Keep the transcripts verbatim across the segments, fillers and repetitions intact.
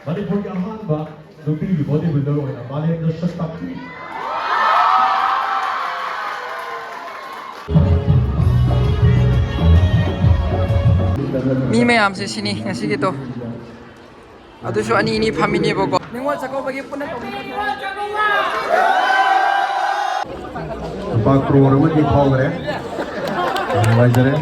ꯃꯅꯤꯄꯨꯔꯒꯤ ꯑꯍꯥꯟꯕ ꯅꯨꯄꯤꯒꯤ body builder ꯑꯣꯏꯅ ꯃꯥꯂꯦꯝꯗ ꯁꯛ ꯇꯥꯛꯄꯤ꯫ ꯃꯤ ꯃꯌꯥꯝꯁꯦ ꯁꯤꯅꯤ ꯉꯁꯤꯒꯤꯗꯣ꯫ ꯑꯗꯨꯁꯨ ꯑꯅꯤ ꯑꯅꯤ ꯐꯝꯃꯤꯅꯦꯕꯀꯣ꯫ ꯅꯤꯉꯣꯜ ꯆꯥꯛꯀꯧꯕꯒꯤ ꯄꯨꯟꯅ ꯇꯧꯃꯤꯟꯅꯕ꯫ ꯂꯨꯄꯥ ꯀ꯭ꯔꯣꯔ ꯑꯃꯗꯤ ꯐꯥꯎꯈ꯭ꯔꯦ꯫ ꯌꯥꯝ ꯅꯨꯡꯉꯥꯏꯖꯔꯦ꯫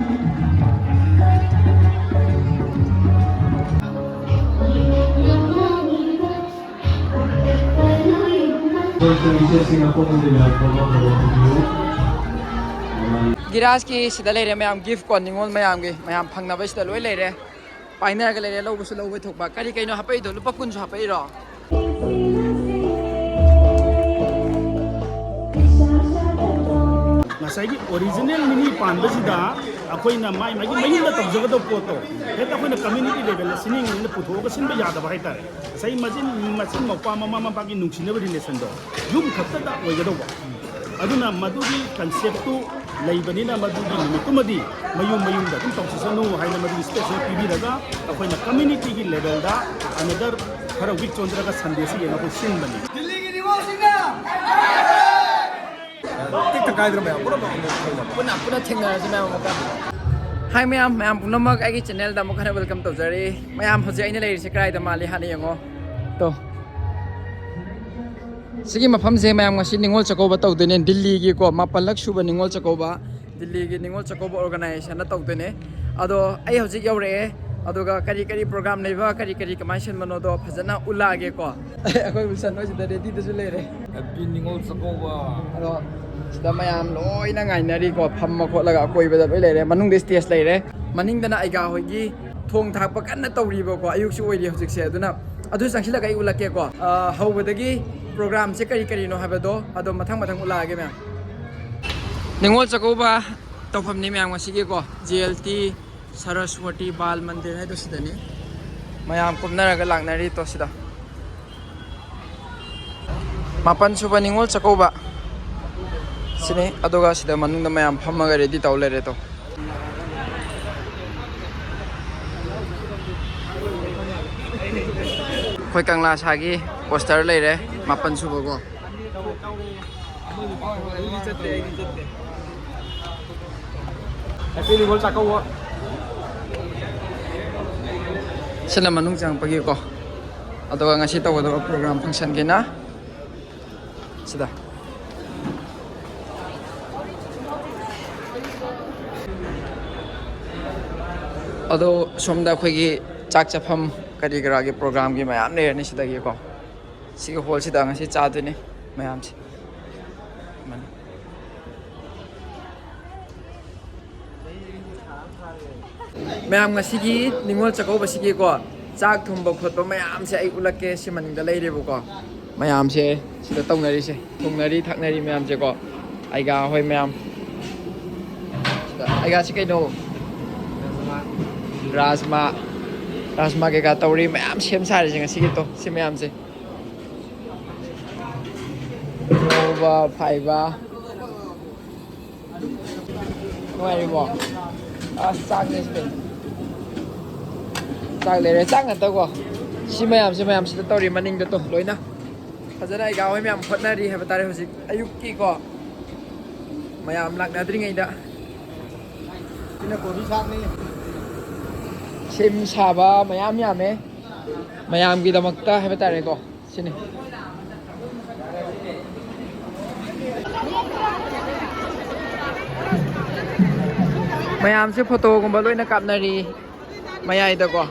ꯒꯤꯔꯥꯖꯀꯤ ꯁꯤꯗ ꯂꯩꯔꯦ ꯃꯌꯥꯝ, gift ꯀꯣ, ꯅꯤꯉꯣꯜ ꯃꯌꯥꯝꯒꯤ, ꯃꯌꯥꯝ ꯐꯪꯅꯕ ꯁꯤꯗ ꯂꯣꯏ ꯂꯩꯔꯦ꯫ ꯄꯥꯏꯅꯔꯒ ꯂꯩꯔꯦ, ꯂꯧꯕꯁꯨ ꯂꯧꯕ ꯊꯣꯛꯄ꯫ ꯀꯔꯤ ꯀꯩꯅꯣ ꯍꯥꯄꯛꯏꯗꯣ? ꯂꯨꯄꯥ ꯀꯨꯟꯁꯨ ꯍꯥꯄꯛꯏꯔꯣ? ꯉꯁꯥꯏꯒꯤ original ꯃꯤꯅꯤ ꯄꯥꯟꯕꯁꯤꯗ ꯑꯩꯈꯣꯏꯅ ꯃꯥꯏ ꯃꯥꯒꯤ ꯃꯌꯨꯝꯗ ꯇꯧꯖꯒꯗꯕ ꯄꯣꯠꯇꯣ ꯍꯦꯛꯇ ꯑꯩꯈꯣꯏꯅ community level ꯗ ꯁꯤꯟꯅꯤꯡꯕꯅꯤꯅ ꯄꯨꯊꯣꯛꯑꯒ ꯁꯤꯟꯕ ꯌꯥꯗꯕ ꯍꯥꯏꯇꯥꯔꯦ꯫ ꯉꯁꯥꯏ ꯃꯆꯤꯟ ꯃꯆꯤꯟ ꯃꯧꯄ꯭ꯋꯥ ꯃꯃꯥ ꯃꯄꯥꯒꯤ ꯅꯨꯡꯁꯤꯅꯕ relation ꯗꯣ ꯌꯨꯝ ꯈꯛꯇꯗ ꯑꯣꯏꯒꯗꯧꯕ꯫ ꯑꯗꯨꯅ ꯃꯗꯨꯒꯤ concept ꯇꯨ ꯂꯩꯕꯅꯤꯅ ꯃꯗꯨꯒꯤ ꯅꯨꯃꯤꯠꯇꯨꯃꯗꯤ ꯃꯌꯨꯝ ꯃꯌꯨꯝꯗ ꯑꯗꯨꯝ ꯇꯧꯁꯤꯁꯅꯨ ꯍꯥꯏꯅ ꯃꯗꯨꯒꯤ space ꯑꯃ ꯄꯤꯕꯤꯔꯒ ꯑꯩꯈꯣꯏꯅ community ꯒꯤ level ꯗ another ꯈꯔ week ꯆꯣꯟꯊꯔꯒ Sunday ꯁꯤ ꯌꯦꯡꯉꯒ ꯑꯩꯈꯣꯏ ꯁꯤꯟꯕꯅꯤ꯫ ꯗꯤꯜꯂꯤꯒꯤ ꯅꯤꯉꯣꯜꯁꯤꯡꯅ ꯇꯦꯛꯇ ꯀꯥꯏꯗꯅ ꯃꯌꯥꯝ ꯄꯨꯟꯅ ꯑꯃꯨꯛ ꯊꯦꯡꯅꯕ꯫ ꯄꯨꯟꯅ ꯄꯨꯟꯅ ꯊꯦꯡꯅꯔꯁꯤ ꯃꯌꯥꯝ ꯑꯃꯨꯛꯀ꯫ Hi ꯃꯌꯥꯝ, ꯃꯌꯥꯝ ꯄꯨꯝꯅꯃꯛ ꯑꯩꯒꯤ channel ꯗ ꯑꯃꯨꯛ ꯍꯟꯅ welcome ꯇꯧꯖꯔꯤ꯫ ꯃꯌꯥꯝ ꯍꯧꯖꯤꯛ ꯑꯩꯅ ꯂꯩꯔꯤꯁꯦ ꯀꯗꯥꯏꯗ ꯃꯥꯜꯂꯤ ꯍꯥꯟꯅ ꯌꯦꯡꯉꯣ꯫ ꯇꯣ꯫ ꯁꯤꯒꯤ ꯃꯐꯝꯁꯦ ꯃꯌꯥꯝ ꯉꯁꯤ ꯅꯤꯉꯣꯜ ꯆꯥꯛꯀꯧꯕ ꯇꯧꯗꯣꯏꯅꯦ, ꯗꯤꯜꯂꯤꯒꯤꯀꯣ, ꯃꯥꯄꯜꯂꯛ ꯁꯨꯕ ꯅꯤꯉꯣꯜ ꯆꯥꯛꯀꯧꯕ, ꯗꯤꯜꯂꯤꯒꯤ ꯅꯤꯉꯣꯜ ꯆꯥꯛꯀꯧꯕ organization ꯅ ꯇꯧꯗꯣꯏꯅꯦ꯫ ꯑꯗꯣ ꯑꯩ ꯍꯧꯖꯤꯛ ꯌꯧꯔꯛꯑꯦ, ꯑꯗꯨꯒ ꯀꯔꯤ ꯀꯔꯤ program ꯂꯩꯕ, ꯀꯔꯤ ꯀꯔꯤ ꯀꯃꯥꯏꯅ ꯁꯤꯟꯕꯅꯣꯗꯣ ꯐꯖꯅ ꯎꯠꯂꯛꯑꯒꯦꯀꯣ꯫ ꯑꯩꯈꯣꯏ ꯋꯤꯜꯁꯟ ꯍꯣꯏ ꯁꯤꯗ ready ꯗꯁꯨ ꯂꯩꯔꯦ꯫ Happy ꯅꯤꯉꯣꯜ ꯆꯥꯛꯀꯧꯕ꯫ ꯑꯗꯣ ꯁꯤꯗ ꯃꯌꯥꯝ ꯂꯣꯏꯅ ꯉꯥꯏꯅꯔꯤꯀꯣ, ꯐꯝꯃ ꯈꯣꯠꯂꯒ ꯑꯀꯣꯏꯕꯗ ꯂꯣꯏ ꯂꯩꯔꯦ꯫ ꯃꯅꯨꯡꯗ stage ꯂꯩꯔꯦ, ꯃꯅꯤꯡꯗꯅ ꯑꯩꯒꯥ ꯍꯣꯏꯒꯤ ꯊꯣꯡ ꯊꯥꯛꯄ ꯀꯟꯅ ꯇꯧꯔꯤꯕꯀꯣ, ꯑꯌꯨꯛꯁꯨ ꯑꯣꯏꯔꯤ ꯍꯧꯖꯤꯛꯁꯦ꯫ ꯑꯗꯨꯅ ꯑꯗꯨ ꯆꯪꯁꯤꯜꯂꯒ ꯑꯩ ꯎꯠꯂꯛꯀꯦꯀꯣ꯫ ꯑ, ꯍꯧꯕꯗꯒꯤ program ꯁꯦ ꯀꯔꯤ ꯀꯔꯤꯅꯣ ꯍꯥꯏꯕꯗꯣ ꯑꯗꯣ ꯃꯊꯪ ꯃꯊꯪ ꯎꯠꯂꯛꯑꯒꯦ ꯃꯌꯥꯝ꯫ ꯅꯤꯉꯣꯜ ꯆꯥꯛꯀꯧꯕ ꯇꯧꯐꯝꯅꯤ ꯃꯌꯥꯝ ꯉꯁꯤꯒꯤꯀꯣ, J L T ꯁꯔꯁꯋꯇꯤ ꯕꯥꯜ ꯃꯟꯗꯤꯔ ꯍꯥꯏꯗꯣ ꯁꯤꯗꯅꯤ꯫ ꯃꯌꯥꯝ ꯀꯨꯝꯅꯔꯒ ꯂꯥꯛꯅꯔꯤ ꯇꯣ ꯁꯤꯗ꯫ ꯃꯥꯄꯟ ꯁꯨꯕ ꯅꯤꯉꯣꯜ ꯆꯥꯛꯀꯧꯕ ꯁꯤꯅꯤ꯫ ꯑꯗꯨꯒ ꯁꯤꯗ ꯃꯅꯨꯡꯗ ꯃꯌꯥꯝ ꯐꯝꯃꯒ ready ꯇꯧ ꯂꯩꯔꯦ ꯇꯣ꯫ ꯑꯩꯈꯣꯏ ꯀꯪꯂꯥ ꯁꯥꯒꯤ ꯄꯣꯁꯇꯔ ꯂꯩꯔꯦ, ꯃꯥꯄꯟ ꯁꯨꯕꯀꯣ꯫ ꯁꯤꯅ ꯃꯅꯨꯡ ꯆꯪꯉꯛꯄꯒꯤꯀꯣ꯫ ꯑꯗꯨꯒ ꯉꯁꯤ ꯇꯧꯒꯗꯕ ꯄ꯭ꯔꯣꯒ꯭ꯔꯥꯝ ꯐꯪꯁꯟꯒꯤꯅ ꯁꯤꯗ꯫ ꯑꯗꯣ ꯁꯣꯝꯗ ꯑꯩꯈꯣꯏꯒꯤ ꯆꯥꯛ ꯆꯥꯐꯝ ꯀꯔꯤ ꯀꯔꯥꯒꯤ ꯄ꯭ꯔꯣꯒ꯭ꯔꯥꯝꯒꯤ ꯃꯌꯥꯝ ꯂꯩꯔꯅꯤ ꯁꯤꯗꯒꯤꯀꯣ꯫ ꯁꯤꯒꯤ ꯍꯣꯜꯁꯤꯗ ꯉꯁꯤ ꯆꯥꯗꯣꯏꯅꯤ ꯃꯌꯥꯝꯁꯦ꯫ ꯃꯌꯥꯝ, ꯉꯁꯤꯒꯤ ꯅꯤꯉꯣꯜ ꯆꯥꯛꯀꯧꯕꯁꯤꯒꯤꯀꯣ, ꯆꯥꯛ ꯊꯣꯡꯕ ꯈꯣꯠꯄ ꯃꯌꯥꯝꯁꯦ ꯑꯩ ꯎꯠꯂꯛꯀꯦ꯫ ꯁꯤ ꯃꯅꯤꯡꯗ ꯂꯩꯔꯦꯕꯀꯣ, ꯃꯌꯥꯝꯁꯦ ꯁꯤꯗ ꯇꯧꯅꯔꯤꯁꯦ, ꯊꯣꯡꯅꯔꯤ ꯊꯛꯅꯔꯤ ꯃꯌꯥꯝꯁꯦꯀꯣ꯫ ꯑꯩꯒꯥ ꯍꯣꯏ ꯃꯌꯥꯝ, ꯁꯤꯗ ꯑꯩꯒꯥꯁꯤ ꯀꯩꯅꯣ, ꯔꯥꯖꯃꯥ, ꯔꯥꯖꯃꯥ ꯀꯩꯀꯥ ꯇꯧꯔꯤ ꯃꯌꯥꯝ, ꯁꯦꯝ ꯁꯥꯔꯤꯁꯦ ꯉꯁꯤꯒꯤꯗꯣ, ꯁꯤ ꯃꯌꯥꯝꯁꯦ꯫ ꯉꯧꯕ, ꯐꯥꯏꯕ꯫ ꯅꯨꯡꯉꯥꯏꯔꯤꯕꯣ? ꯑꯁ, ꯆꯥꯛꯅꯦ ꯁꯤꯗꯤ꯫ ꯆꯥꯛ ꯂꯩꯔꯦ, ꯆꯥꯛ ꯉꯥꯛꯇꯀꯣ꯫ ꯁꯤ ꯃꯌꯥꯝꯁꯦ, ꯃꯌꯥꯝꯁꯤꯗ ꯇꯧꯔꯤ ꯃꯅꯤꯡꯗ ꯇꯣ, ꯂꯣꯏꯅ꯫ ꯐꯖꯅ ꯑꯩꯒꯥ ꯍꯣꯏ ꯃꯌꯥꯝ ꯍꯣꯠꯅꯔꯤ ꯍꯥꯏꯕ ꯇꯥꯔꯦ ꯍꯧꯖꯤꯛ ꯑꯌꯨꯛꯀꯤꯀꯣ꯫ ꯃꯌꯥꯝ ꯂꯥꯛꯅꯗ꯭ꯔꯤꯉꯩꯗ꯫ ꯁꯤꯅ ꯀꯣꯕꯤ ꯁꯥꯛꯅꯤ꯫ ꯁꯦꯝ ꯁꯥꯕ ꯃꯌꯥꯝ ꯌꯥꯝꯃꯦ꯫ ꯃꯌꯥꯝꯒꯤꯗꯃꯛꯇ ꯍꯥꯏꯕ ꯇꯥꯔꯦꯀꯣ꯫ ꯁꯤꯅꯤ꯫ ꯃꯌꯥꯝꯁꯦ ꯐꯣꯇꯣꯒꯨꯝꯕ ꯂꯣꯏꯅ ꯀꯥꯞꯅꯔꯤ ꯃꯌꯥꯏꯗꯀꯣ꯫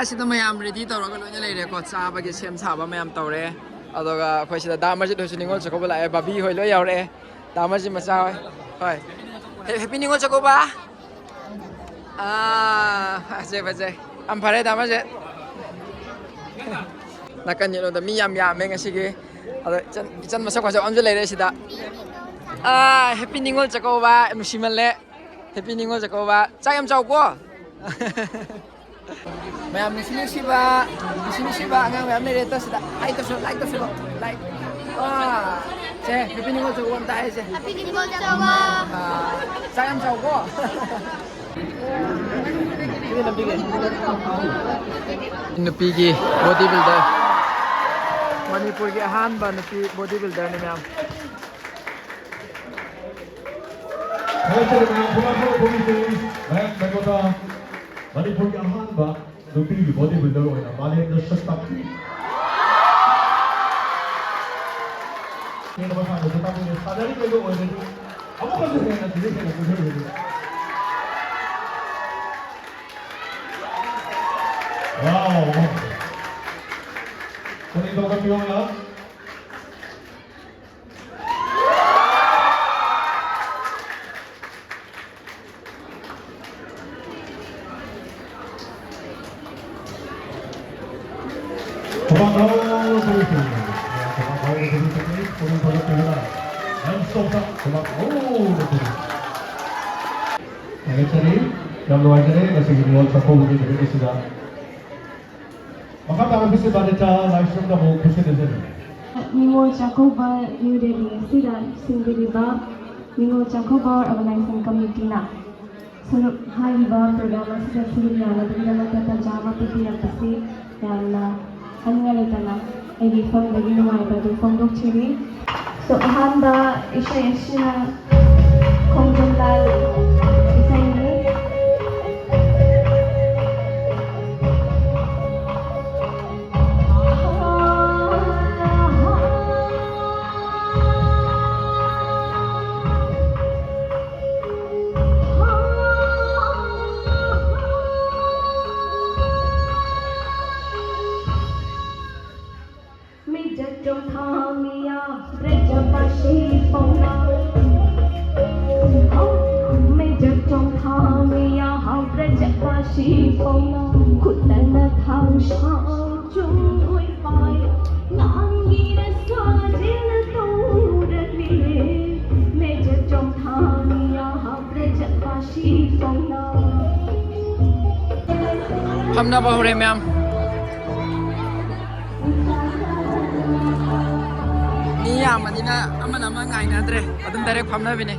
ꯁꯤꯗ ꯃꯌꯥꯝ ꯔꯦꯗꯤ ꯇꯧꯔꯒ ꯂꯣꯏꯅ ꯂꯩꯔꯦꯀꯣ, ꯆꯥꯕꯒꯤ ꯁꯦꯝ ꯁꯥꯕ ꯃꯌꯥꯝ ꯇꯧꯔꯦ꯫ ꯑꯗꯨꯒ ꯑꯩꯈꯣꯏ ꯁꯤꯗ ꯗꯥ ꯃꯔꯖꯤꯠ ꯍꯣꯏꯁꯨ ꯅꯤꯉꯣꯜ ꯆꯥꯛꯀꯧꯕ ꯂꯥꯛꯑꯦ, ꯕꯥꯕꯤ ꯍꯣꯏ ꯂꯣꯏ ꯌꯥꯎꯔꯛꯑꯦ, ꯗꯥ ꯃꯔꯖꯤꯠ ꯃꯆꯥ ꯍꯣꯏ꯫ ꯍꯣꯏ, ꯍꯦ-, ꯍꯦꯄꯤ ꯅꯤꯉꯣꯜ ꯆꯥꯛꯀꯧꯕ꯫ ꯑꯥ, ꯐꯖꯩ, ꯐꯖꯩ꯫ ꯌꯥꯝ ꯐꯔꯦ, ꯗꯥ ꯃꯔꯖꯤꯠ꯫ ꯅꯥꯀꯟ ꯌꯦꯠꯂꯣꯝꯗ ꯃꯤ ꯌꯥꯝ ꯌꯥꯝꯃꯦ ꯉꯁꯤꯒꯤ꯫ ꯑꯗꯣ ꯏꯆꯟ, ꯏꯆꯟ ꯃꯁꯛ ꯐꯖꯕ ꯑꯃꯁꯨ ꯂꯩꯔꯦ ꯁꯤꯗ꯫ ꯑꯥ, ꯍꯦꯄꯤ ꯅꯤꯉꯣꯜ ꯆꯥꯛꯀꯧꯕ, ꯅꯨꯡꯁꯤꯃꯜꯂꯦ꯫ ꯍꯦꯄꯤ ꯅꯤꯉꯣꯜ ꯆꯥꯛꯀꯧꯕ꯫ ꯆꯥꯛ ꯌꯥꯝ ꯆꯥꯎꯀꯣ꯫ ꯃꯌꯥꯝ ꯅꯨꯡꯁꯤ ꯅꯨꯡꯁꯤꯕ, ꯅꯨꯡꯁꯤ ꯅꯨꯡꯁꯤꯕ ꯑꯉꯥꯡ ꯃꯌꯥꯝ ꯂꯩꯔꯦ꯫ ꯇꯣ ꯁꯤꯗ ꯂꯥꯏꯛ ꯇꯧꯁꯜꯂꯣ, ꯂꯥꯏꯛ ꯇꯧꯁꯜꯂꯣ, ꯂꯥꯏꯛ꯫ ꯑꯥ, ꯁꯦ, ꯍꯦꯄꯤ ꯅꯤꯉꯣꯜ ꯆꯥꯛꯀꯧꯕ ꯑꯝꯇ ꯍꯥꯏꯁꯦ꯫ ꯍꯦꯄꯤ ꯅꯤꯉꯣꯜ ꯆꯥꯛꯀꯧꯕ꯫ ꯑꯥ, ꯆꯥꯛ ꯌꯥꯝ ꯆꯥꯎꯀꯣ꯫ ꯅꯨꯄꯤꯒꯤ ꯕꯣꯗꯤ ꯕꯤꯜꯗꯔ, ꯃꯅꯤꯄꯨꯔꯒꯤ ꯑꯍꯥꯟꯕ ꯅꯨꯄꯤ ꯕꯣꯗꯤ ꯕꯤꯜꯗꯔꯅꯤ ꯃꯌꯥꯝ꯫ ꯊꯥꯒꯠꯆꯔꯤ ꯃꯌꯥꯝ, ꯈꯨꯕꯥꯛ ꯈꯨꯕꯥꯛ ꯈꯨꯕꯤꯁꯦ ꯃꯌꯥꯝ ꯀꯩꯅꯣꯗ ꯃꯅꯤꯄꯨꯔꯒꯤ ꯑꯍꯥꯟꯕ ꯅꯨꯄꯤꯒꯤ ꯕꯣꯗꯤ ꯕꯤꯜꯗꯔ ꯑꯣꯏꯅ ꯃꯥꯂꯦꯝꯗ ꯁꯛ ꯇꯥꯛꯄꯤ꯫ ꯍꯦꯟꯅ ꯃꯁꯥꯅꯁꯨ ꯇꯥꯛꯄꯤꯔꯦ, ꯁꯥꯟꯅꯔꯤꯉꯩꯗ ꯑꯣꯏꯔꯗꯤ ꯑꯃꯨꯛꯀꯁꯨ ꯍꯦꯟꯅ ꯁꯤꯗ ꯍꯦꯟꯅ ꯄꯨꯊꯔꯨꯔꯦ꯫ Wow! ꯀꯔꯤ ꯇꯧꯒꯠꯄꯤꯌꯣ ꯃꯌꯥꯝ? ꯈꯨꯕꯥꯛ ꯍꯧꯅ ꯊꯥꯕꯤꯁꯤ꯫ ꯈꯨꯕꯥꯛ ꯍꯧꯅ ꯊꯥꯕꯤꯁꯤ꯫ ꯄꯨꯛꯅꯤꯡ ꯊꯧꯒꯠꯄꯤꯗꯨꯅ ꯂꯟꯁ ꯇꯣꯞꯇ ꯈꯨꯕꯥꯛ ꯍꯧꯅ ꯊꯥꯕꯤꯁꯤ꯫ ꯊꯥꯒꯠꯆꯔꯤ꯫ ꯌꯥꯝ ꯅꯨꯡꯉꯥꯏꯖꯔꯦ ꯉꯁꯤꯒꯤ ꯅꯤꯉꯣꯜ ꯆꯥꯛꯀꯧꯕꯒꯤ ꯅꯨꯃꯤꯠ ꯑꯁꯤꯗ꯫ ꯃꯈꯥ ꯇꯥꯕ ꯐꯦꯁꯇꯤꯚꯦꯜꯗ ꯂꯥꯏꯁ꯭ꯔꯝꯗ ꯑꯃꯨꯛ ꯈꯨꯠꯁꯨ ꯅꯤꯖꯔꯤ꯫ ꯅꯤꯉꯣꯜ ꯆꯥꯛꯀꯧꯕ ꯅ꯭ꯌꯨ ꯗꯦꯜꯂꯤ ꯑꯁꯤꯗ ꯁꯤꯟꯕꯤꯔꯤꯕ ꯅꯤꯉꯣꯜ ꯆꯥꯛꯀꯧꯕ ꯑꯣꯔꯒꯅꯥꯏꯖꯤꯡ ꯀꯃꯤꯇꯤꯅ ꯁꯔꯨꯛ ꯍꯥꯏꯔꯤꯕ ꯄ꯭ꯔꯣꯒ꯭ꯔꯥꯝ ꯑꯁꯤꯗ ꯁꯔꯨꯛ ꯌꯥꯅꯕꯒꯤꯗꯃꯛꯇ ꯇꯥꯟꯖꯥ ꯑꯃ ꯄꯤꯕꯤꯔꯛꯄꯁꯤ ꯌꯥꯝꯅ ꯍꯥꯏꯅꯤꯡꯉꯥꯏ ꯂꯩꯇꯅ ꯑꯩꯒꯤ ꯏꯐꯝꯗꯒꯤ ꯅꯨꯡꯉꯥꯏꯕ ꯑꯗꯨ ꯐꯣꯡꯗꯣꯛꯆꯔꯤ꯫ So, ꯑꯍꯥꯟꯕ ꯏꯁꯩ ꯑꯁꯤꯅ ꯈꯣꯡꯖꯣꯝ ꯂꯥꯜ ꯏꯁꯩꯅꯤ꯫ ꯁꯤ ꯄꯥꯎꯅ ꯈꯨꯠꯅꯅ ꯊꯥꯡ ꯁꯥꯡ ꯆꯨꯡ ꯑꯣꯏ ꯄꯥꯏ ꯅꯥꯟꯒꯤꯅ ꯁꯥꯖꯦꯜ ꯇꯧꯔꯛꯂꯤ ꯃꯦꯖꯔ ꯆꯣꯡꯊꯥꯅꯤꯌꯥ ꯍꯥꯞꯔ ꯆꯠꯄ ꯁꯤ ꯄꯥꯎꯅ꯫ ꯐꯝꯅꯕ ꯍꯧꯔꯦ ꯃꯌꯥꯝ꯫ ꯃꯤ ꯌꯥꯝꯕꯅꯤꯅ ꯑꯃꯅ ꯑꯃ ꯉꯥꯏꯅꯗ꯭ꯔꯦ, ꯑꯗꯨꯝ ꯗꯥꯏꯔꯦꯛ ꯐꯝꯅꯕꯤꯅꯦ꯫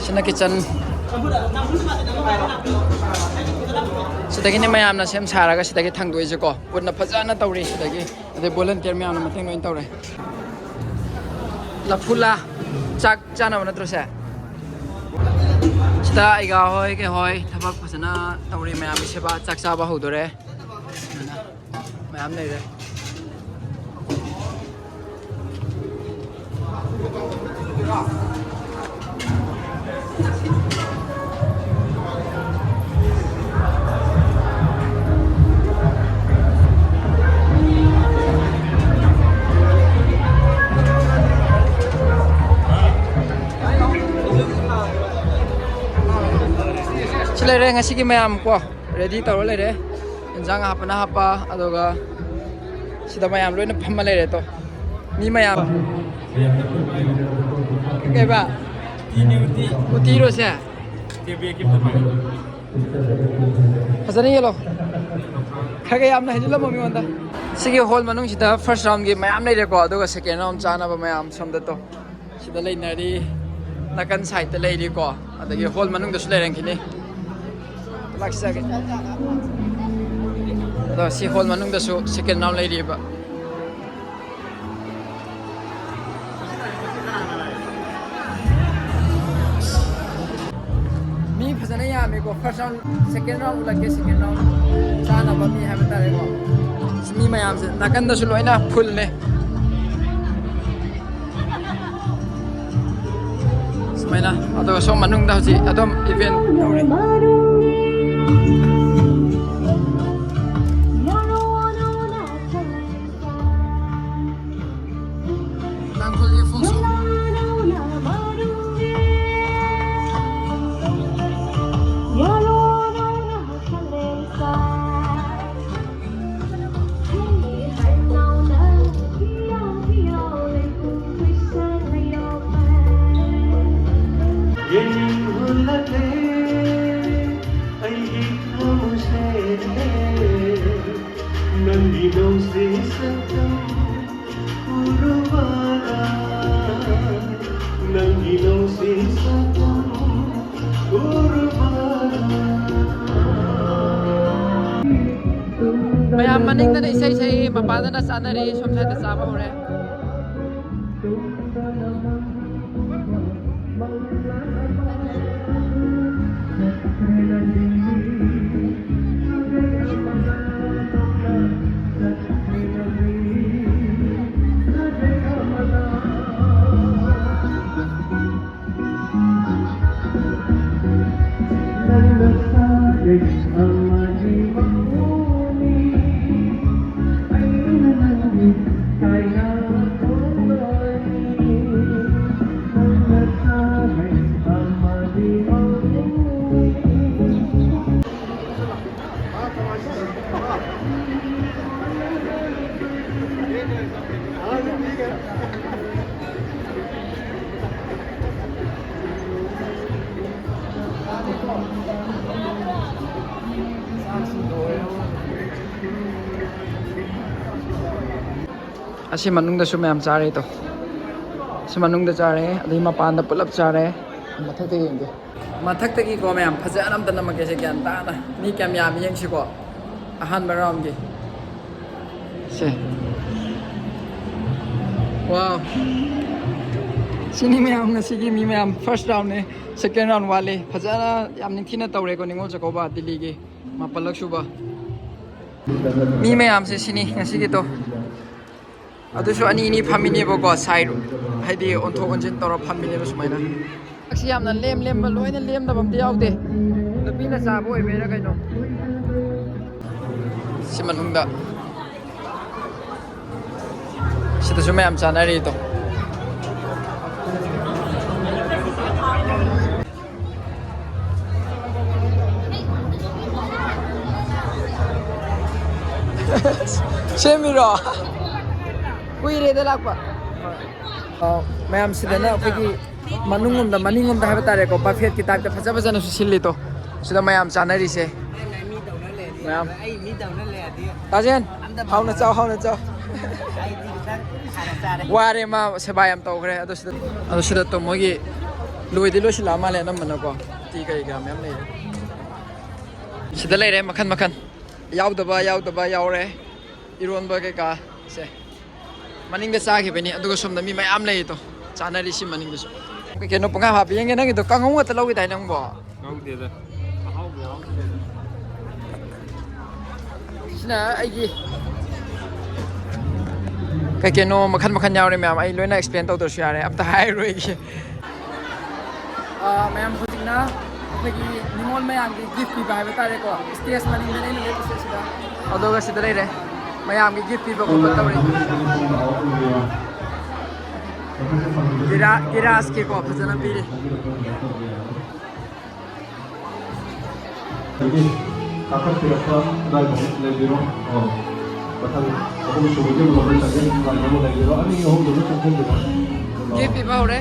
ꯁꯤꯅ ꯀꯤꯠꯆꯟ꯫ ꯁꯤꯗꯒꯤꯅꯦ ꯃꯌꯥꯝꯅ ꯁꯦꯝ ꯁꯥꯔꯒ ꯁꯤꯗꯒꯤ ꯊꯥꯡꯗꯣꯛꯏꯁꯦꯀꯣ꯫ ꯄꯨꯟꯅ ꯐꯖꯅ ꯇꯧꯔꯤ ꯁꯤꯗꯒꯤ꯫ ꯑꯗꯩ ꯚꯣꯂꯟꯇꯤꯌꯔ ꯃꯌꯥꯝꯅ ꯃꯇꯦꯡ ꯂꯣꯏꯅ ꯇꯧꯔꯦ꯫ ꯂꯐꯨꯂꯥ ꯆꯥꯛ ꯆꯥꯅꯕ ꯅꯠꯇ꯭ꯔꯣ ꯁꯦ? ꯁꯤꯗ ꯑꯩꯒꯥ ꯍꯣꯏ ꯀꯩ ꯍꯣꯏ ꯊꯕꯛ ꯐꯖꯅ ꯇꯧꯔꯤ꯫ ꯃꯌꯥꯝꯒꯤ ꯁꯦꯕꯥ, ꯆꯥꯛ ꯆꯥꯕ ꯍꯧꯗꯣꯔꯦ꯫ ꯃꯌꯥꯝ ꯂꯩꯔꯦ꯫ ꯂꯩꯔꯦ ꯉꯁꯤꯒꯤ ꯃꯌꯥꯝ ꯀꯣ, ꯔꯦꯗꯤ ꯇꯧꯔ ꯂꯩꯔꯦ꯫ ꯏꯟꯖꯥꯡ ꯍꯥꯞꯄꯅ ꯍꯥꯞꯄ, ꯑꯗꯨꯒ ꯁꯤꯗ ꯃꯌꯥꯝ ꯂꯣꯏꯅ ꯐꯝꯃ ꯂꯩꯔꯦ꯫ ꯇꯣ, ꯃꯤ ꯃꯌꯥꯝ ꯀꯩꯕ? ꯎꯇꯤꯔꯣꯁꯦ? ꯐꯖꯅ ꯌꯦꯜꯂꯣ꯫ ꯈꯔ ꯈꯔ ꯌꯥꯝꯅ ꯍꯩꯖꯤꯜꯂꯝꯃꯣ ꯃꯤꯉꯣꯟꯗ꯫ ꯁꯤꯒꯤ ꯍꯣꯜ ꯃꯅꯨꯡꯁꯤꯗ ꯐꯥꯔꯁ ꯔꯥꯎꯟꯒꯤ ꯃꯌꯥꯝ ꯂꯩꯔꯦꯀꯣ, ꯑꯗꯨꯒ ꯁꯦꯀꯦꯟ ꯔꯥꯎꯟ ꯆꯥꯅꯕ ꯃꯌꯥꯝ ꯁꯣꯝꯗ ꯇꯣ꯫ ꯁꯤꯗ ꯂꯩꯅꯔꯤ, ꯅꯥꯀꯟ ꯁꯥꯏꯗꯇ ꯂꯩꯔꯤꯀꯣ, ꯑꯗꯒꯤ ꯍꯣꯜ ꯃꯅꯨꯡꯗꯁꯨ ꯂꯩꯔꯝꯈꯤꯅꯤ꯫ ꯂꯥꯛꯆꯒꯦ꯫ ꯑꯗꯣ ꯁꯤ ꯍꯣꯜ ꯃꯅꯨꯡꯗꯁꯨ ꯁꯦꯀꯦꯟ ꯔꯥꯎꯟ ꯂꯩꯔꯤꯕ꯫ ꯃꯤ ꯐꯖꯅ ꯌꯥꯝꯃꯦꯀꯣ꯫ ꯐꯥꯔꯁ ꯔꯥꯎꯟ, ꯁꯦꯀꯦꯟ ꯔꯥꯎꯟ ꯎꯠꯂꯛꯀꯦ꯫ ꯁꯦꯀꯦꯟ ꯔꯥꯎꯟ ꯆꯥꯅꯕ ꯃꯤ ꯍꯥꯏꯕ ꯇꯥꯔꯦꯀꯣ꯫ ꯃꯤ ꯃꯌꯥꯝꯁꯦ ꯅꯥꯀꯟꯗꯁꯨ ꯂꯣꯏꯅ ꯐꯨꯜꯅꯦ꯫ ꯁꯨꯃꯥꯏꯅ꯫ ꯑꯗꯨꯒ ꯁꯣꯝ ꯃꯅꯨꯡꯗ ꯍꯧꯖꯤꯛ ꯑꯗꯨꯝ ꯏꯚꯦꯟ ꯇꯧꯔꯤ꯫ ꯇꯥꯡꯈꯨꯜꯒꯤ ꯐꯣꯛ ꯁꯣꯡ꯫ ꯃꯌꯥꯝ ꯃꯅꯤꯡꯗꯅ ꯏꯁꯩ ꯁꯛꯏ, ꯃꯄꯥꯟꯗꯅ ꯆꯥꯅꯔꯤ, ꯁꯣꯝ ꯁꯥꯏꯗ ꯆꯥꯕ ꯍꯧꯔꯦ꯫ ꯑꯁꯤ ꯃꯅꯨꯡꯗꯁꯨ ꯃꯌꯥꯝ ꯆꯥꯔꯦ ꯇꯣ꯫ ꯑꯁꯤ ꯃꯅꯨꯡꯗ ꯆꯥꯔꯦ, ꯑꯗꯩ ꯃꯄꯥꯟꯗ ꯄꯨꯂꯞ ꯆꯥꯔꯦ꯫ ꯃꯊꯛꯇ ꯌꯦꯡꯒꯦ꯫ ꯃꯊꯛꯇꯒꯤꯀꯣ ꯃꯌꯥꯝ ꯐꯖꯅ ꯑꯝꯇ ꯅꯝꯃꯛꯀꯦꯁꯦ, ꯒ꯭ꯌꯥꯟ ꯇꯥꯅ꯫ ꯃꯤ ꯀꯌꯥꯝ ꯌꯥꯝꯃꯤ ꯌꯦꯡꯁꯤꯀꯣ꯫ ꯑꯍꯥꯟꯕ ꯔꯥꯎꯟꯒꯤ꯫ ꯁꯦ꯫ ꯋꯥꯎ꯫ ꯁꯤꯅꯤ ꯃꯌꯥꯝ, ꯉꯁꯤꯒꯤ ꯃꯤ ꯃꯌꯥꯝ꯫ ꯐꯥꯔꯁ ꯔꯥꯎꯟꯅꯦ, ꯁꯦꯀꯦꯟ ꯔꯥꯎꯟ ꯋꯥꯠꯂꯤ꯫ ꯐꯖꯅ ꯌꯥꯝ ꯅꯤꯡꯊꯤꯅ ꯇꯧꯔꯦꯀꯣ ꯅꯤꯉꯣꯜ ꯆꯥꯛꯀꯧꯕ ꯗꯤꯜꯂꯤꯒꯤ꯫ ꯃꯥꯄꯜꯂꯛ ꯁꯨꯕ꯫ ꯃꯤ ꯃꯌꯥꯝꯁꯦ ꯁꯤꯅꯤ ꯉꯁꯤꯒꯤꯗꯣ꯫ ꯑꯗꯨꯁꯨ ꯑꯅꯤ ꯑꯅꯤ ꯐꯝꯃꯤꯅꯦꯕꯀꯣ, ꯁꯥꯏꯠ ꯍꯥꯏꯗꯤ ꯑꯣꯟꯊꯣꯛ ꯑꯣꯟꯁꯤꯟ ꯇꯧꯔ ꯐꯝꯃꯤꯅꯦꯕ ꯁꯨꯃꯥꯏꯅ꯫ ꯆꯥꯛꯁꯤ ꯌꯥꯝꯅ ꯂꯦꯝ ꯂꯦꯝꯕ, ꯂꯣꯏꯅ ꯂꯦꯝꯗꯕ ꯑꯝꯇ ꯌꯥꯎꯗꯦ꯫ ꯅꯨꯄꯤꯅ ꯆꯥꯕ ꯑꯣꯏꯕꯩꯔꯥ ꯀꯩꯅꯣ꯫ ꯁꯤ ꯃꯅꯨꯡꯗ ꯁꯤꯗꯁꯨ ꯃꯌꯥꯝ ꯆꯥꯅꯔꯤꯗꯣ꯫ ꯁꯦꯝꯃꯤꯔꯣ? ꯀꯨꯏꯔꯦꯗ ꯂꯥꯛꯄ꯫ ꯑ, ꯃꯌꯥꯝ ꯁꯤꯗꯅ ꯑꯩꯈꯣꯏꯒꯤ ꯃꯅꯨꯡꯂꯣꯝꯗ, ꯃꯅꯤꯡꯂꯣꯝꯗ ꯍꯥꯏꯕ ꯇꯥꯔꯦꯀꯣ, ꯕꯐꯦꯠꯀꯤ ꯇꯥꯏꯞꯇ ꯐꯖ ꯐꯖꯅꯁꯨ ꯁꯤꯜꯂꯤꯗꯣ꯫ ꯁꯤꯗ ꯃꯌꯥꯝ ꯆꯥꯅꯔꯤꯁꯦ꯫ ꯃꯌꯥꯝ꯫ ꯇꯥꯖꯦꯟ, ꯍꯥꯎꯅ ꯆꯥꯎ, ꯍꯥꯎꯅ ꯆꯥꯎ꯫ ꯋꯥꯔꯦ, ꯃꯥ ꯁꯦꯕꯥ ꯌꯥꯝ ꯇꯧꯈ꯭ꯔꯦ꯫ ꯑꯗꯣ ꯁꯤꯗ, ꯑꯗꯣ ꯁꯤꯗ ꯇꯣ ꯃꯣꯏꯒꯤ ꯂꯣꯏꯗꯤ ꯂꯣꯏꯁꯤꯜꯂꯛꯑ ꯃꯥꯜꯂꯦ ꯑꯅꯝꯕꯅꯀꯣ꯫ ꯇꯤ ꯀꯔꯤ ꯀꯔꯥ ꯃꯌꯥꯝ ꯂꯩꯔꯦ꯫ ꯁꯤꯗ ꯂꯩꯔꯦ ꯃꯈꯟ ꯃꯈꯟ꯫ ꯌꯥꯎꯗꯕ, ꯌꯥꯎꯗꯕ ꯌꯥꯎꯔꯦ꯫ ꯏꯔꯣꯟꯕ ꯀꯩꯀꯥ ꯁꯦ꯫ ꯃꯅꯤꯡꯗ ꯆꯥꯈꯤꯕꯅꯤ, ꯑꯗꯨꯒ ꯁꯣꯝꯗ ꯃꯤ ꯃꯌꯥꯝ ꯂꯩꯌꯦ ꯇꯣ꯫ ꯆꯥꯅꯔꯤꯁꯤ ꯃꯅꯤꯡꯗꯁꯨ꯫ ꯀꯩ ꯀꯩꯅꯣ ꯄꯪꯍꯥꯞ ꯍꯥꯞꯄꯤ꯫ ꯌꯦꯡꯒꯦ, ꯅꯪꯒꯤꯗꯣ ꯀꯥꯡꯉꯧ ꯉꯥꯛꯇ ꯂꯧꯈꯤꯗꯥꯏ ꯅꯪꯕꯣ? ꯂꯧꯗꯦꯗ꯫ ꯑꯍꯥꯎꯕ ꯌꯥꯎꯗꯦꯗ꯫ ꯁꯤꯅ ꯑꯩꯒꯤ ꯀꯩ ꯀꯩꯅꯣ ꯃꯈꯟ ꯃꯈꯟ ꯌꯥꯎꯔꯦ ꯃꯌꯥꯝ꯫ ꯑꯩ ꯂꯣꯏꯅ ꯑꯦꯛꯁꯄ꯭ꯂꯦꯟ ꯇꯧꯗ꯭ꯔꯁꯨ ꯌꯥꯔꯦ, ꯑꯝꯇ ꯍꯥꯏꯔꯣꯏꯒꯦ꯫ ꯑ, ꯃꯌꯥꯝ ꯍꯧꯖꯤꯛꯅ ꯑꯩꯈꯣꯏꯒꯤ ꯅꯤꯉꯣꯜ ꯃꯌꯥꯝꯒꯤ ꯒꯤꯐ ꯄꯤꯕ ꯍꯥꯏꯕ ꯇꯥꯔꯦꯀꯣ, ꯁ꯭ꯇꯦꯖ ꯃꯅꯤꯡꯗꯅꯦ ꯑꯩꯅ ꯂꯦꯞꯄꯤꯁꯦ ꯁꯤꯗ꯫ ꯑꯗꯨꯒ ꯁꯤꯗ ꯂꯩꯔꯦ, ꯃꯌꯥꯝꯒꯤ ꯒꯤꯐ ꯄꯤꯕ ꯈꯣꯠꯄ ꯇꯧꯔꯤ꯫ ꯒꯤꯔꯥ-, ꯒꯤꯔꯥꯖꯀꯤꯀꯣ ꯐꯖꯅ ꯄꯤꯔꯤ꯫ ꯀꯥꯈꯠꯄꯤꯔꯛꯄ ꯑꯗꯨꯋꯥꯏꯗ ꯂꯩꯕꯤꯔꯣ꯫ ꯑꯣ꯫ ꯃꯊꯪ ꯑꯍꯨꯝꯁꯨꯕꯒꯤ ꯑꯃꯨꯛ ꯑꯩꯈꯣꯏ ꯆꯪꯖꯟ ꯉꯥꯏꯅꯕ ꯂꯩꯔꯤꯕ ꯑꯅꯤ ꯑꯍꯨꯝꯗꯨꯅ ꯆꯪꯁꯤꯟꯕꯤꯕ꯫ ꯒꯤꯐ ꯄꯤꯕ ꯍꯧꯔꯦ꯫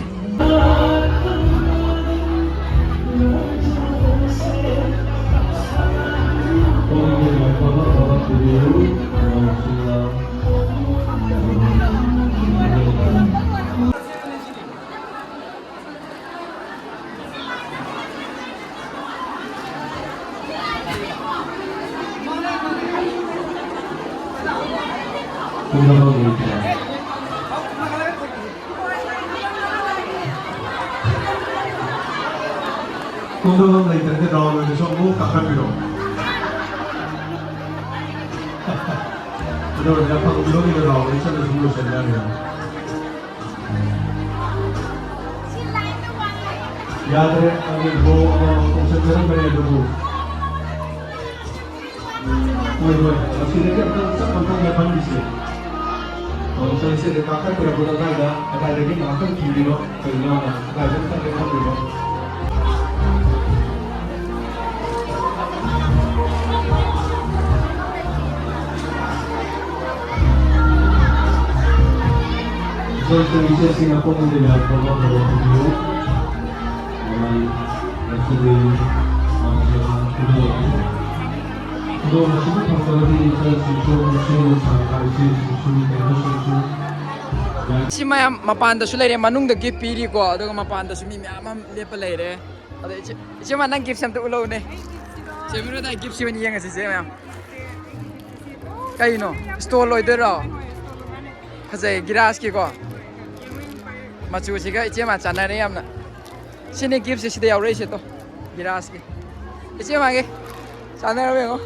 ꯄꯨꯝꯅꯃꯛ ꯂꯩꯇ꯭ꯔꯦ꯫ ꯄꯨꯝꯅꯃꯛ ꯂꯩꯇ꯭ꯔꯗꯤ ꯔꯥꯎꯟ ꯑꯣꯏꯅꯁꯨ ꯑꯃꯨꯛ ꯀꯥꯈꯠꯄꯤꯔꯣ꯫ ꯑꯗꯨ ꯑꯣꯏꯔꯗꯤ ꯑꯐꯪꯕ ꯂꯧꯔꯤꯕ ꯔꯥꯎꯟ ꯑꯅꯤ ꯆꯠꯂ ꯁꯨꯝ ꯂꯣꯏꯁꯤꯟꯕ ꯌꯥꯔꯦ꯫ ꯌꯥꯗ꯭ꯔꯦ, ꯑꯗꯨ ꯒꯣꯜ ꯑꯃꯃꯝ ꯇꯧꯁꯟꯖꯔꯝꯕꯅꯦ ꯑꯗꯨꯕꯨ꯫ ꯍꯣꯏ, ꯍꯣꯏ, ꯑꯁꯤꯗꯒꯤ ꯑꯝꯇꯪ ꯆꯞ ꯑꯝꯇꯪ ꯂꯦꯞꯍꯟꯈꯤꯁꯦ꯫ ꯑꯣ, ꯁꯣꯏꯁꯦ, ꯀꯥꯈꯠꯄꯤꯔꯛꯄꯗ ꯑꯗꯥꯏꯗ, ꯑꯗꯥꯏꯗꯒꯤ ꯉꯥꯏꯍꯥꯛꯇꯪ ꯊꯤꯡꯕꯤꯔꯣ, ꯀꯩꯅꯣ, ꯑꯗꯥꯏꯗ ꯑꯝꯇꯪ ꯂꯦꯞꯍꯟꯕꯤꯔꯣ꯫ ꯁꯣꯏꯁꯦ, ꯏꯆꯦꯁꯤꯡ ꯑꯄꯣꯝꯕꯗ ꯌꯥꯏꯐꯅꯕ ꯇꯧꯕꯤꯌꯨ꯫ ꯃꯃꯜ ꯉꯁꯤꯗꯤ ꯃꯥꯡꯖꯕ ꯈꯨꯗꯣꯜ꯫ ꯈꯨꯗꯣꯜ ꯑꯁꯤꯕꯨ ꯐꯪꯂꯕꯗꯤ ꯏꯆꯜꯁꯤꯡꯁꯨ ꯃꯁꯤꯕꯨ ꯁꯥꯟꯅꯕ ꯏꯆꯦꯁꯤꯡꯁꯨ ꯀꯩꯅꯣꯁꯤꯡꯁꯨ ꯁꯤ ꯃꯌꯥꯝ ꯃꯄꯥꯟꯗꯁꯨ ꯂꯩꯔꯦ, ꯃꯅꯨꯡꯗ ꯒꯤꯐ ꯄꯤꯔꯤꯀꯣ, ꯑꯗꯨꯒ ꯃꯄꯥꯟꯗꯁꯨ ꯃꯤ ꯃꯌꯥꯝ ꯑꯃ ꯂꯦꯞꯄ ꯂꯩꯔꯦ꯫ ꯑꯗꯣ ꯏꯆꯦ, ꯏꯆꯦꯃ, ꯅꯪ ꯒꯤꯐꯁꯦ ꯑꯝꯇ ꯎꯠꯂꯛꯎꯅꯦ꯫ ꯆꯦ ꯃꯤꯔꯣꯗꯥ, ꯒꯤꯐꯁꯤ ꯑꯣꯏꯅ ꯌꯦꯡꯉꯁꯤ ꯏꯆꯦ ꯃꯌꯥꯝ꯫ ꯀꯩꯅꯣ? ꯁ꯭ꯇꯣꯜ ꯑꯣꯏꯗꯣꯏꯔꯣ? ꯐꯖꯩ, ꯒꯤꯂꯥꯁꯀꯤꯀꯣ꯫ ꯃꯆꯨꯁꯤꯒ ꯏꯆꯦꯃ ꯆꯥꯟꯅꯔꯦ ꯌꯥꯝꯅ꯫ ꯁꯤꯅꯤ ꯒꯤꯐꯁꯦ ꯁꯤꯗ ꯌꯥꯎꯔꯛꯏꯁꯦ ꯇꯣ꯫ ꯒꯤꯂꯥꯁꯀꯤ꯫ ꯏꯆꯦꯃꯒꯤ ꯆꯥꯟꯅꯔꯕ ꯌꯦꯡꯉꯣ꯫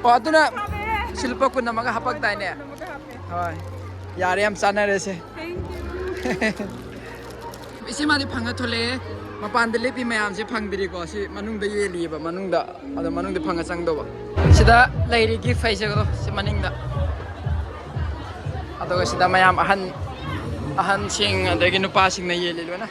ꯑꯣ, ꯑꯗꯨꯅ ꯁꯤ ꯂꯨꯄꯥ ꯀꯨꯟ ꯑꯃꯒ ꯍꯥꯄꯛꯇꯥꯏꯅꯦ? ꯍꯣꯏ꯫ ꯌꯥꯔꯦ, ꯌꯥꯝ ꯆꯥꯟꯅꯔꯦꯁꯦ꯫ ꯏꯆꯦ ꯃꯥꯗꯤ ꯐꯪꯉ ꯊꯣꯛꯂꯛꯑꯦ꯫ ꯃꯄꯥꯟꯗ ꯂꯦꯞꯄꯤ ꯃꯌꯥꯝꯁꯦ ꯐꯪꯗ꯭ꯔꯤꯀꯣ꯫ ꯁꯤ ꯃꯅꯨꯡꯗ ꯌꯦꯜꯂꯤꯑꯕ, ꯃꯅꯨꯡꯗ꯫ ꯑꯗꯣ ꯃꯅꯨꯡꯗ ꯐꯪꯉ ꯆꯪꯗꯧꯕ꯫ ꯁꯤꯗ ꯂꯩꯔꯤ ꯒꯤꯐ ꯍꯥꯏꯁꯦ, ꯑꯗꯣ ꯁꯤ ꯃꯅꯤꯡꯗ꯫ ꯑꯗꯨꯒ ꯁꯤꯗ ꯃꯌꯥꯝ ꯑꯍꯟ, ꯑꯍꯟꯁꯤꯡ ꯑꯗꯒꯤ ꯅꯨꯄꯥꯁꯤꯡꯅ ꯌꯦꯜꯂꯤ ꯂꯣꯏꯅ꯫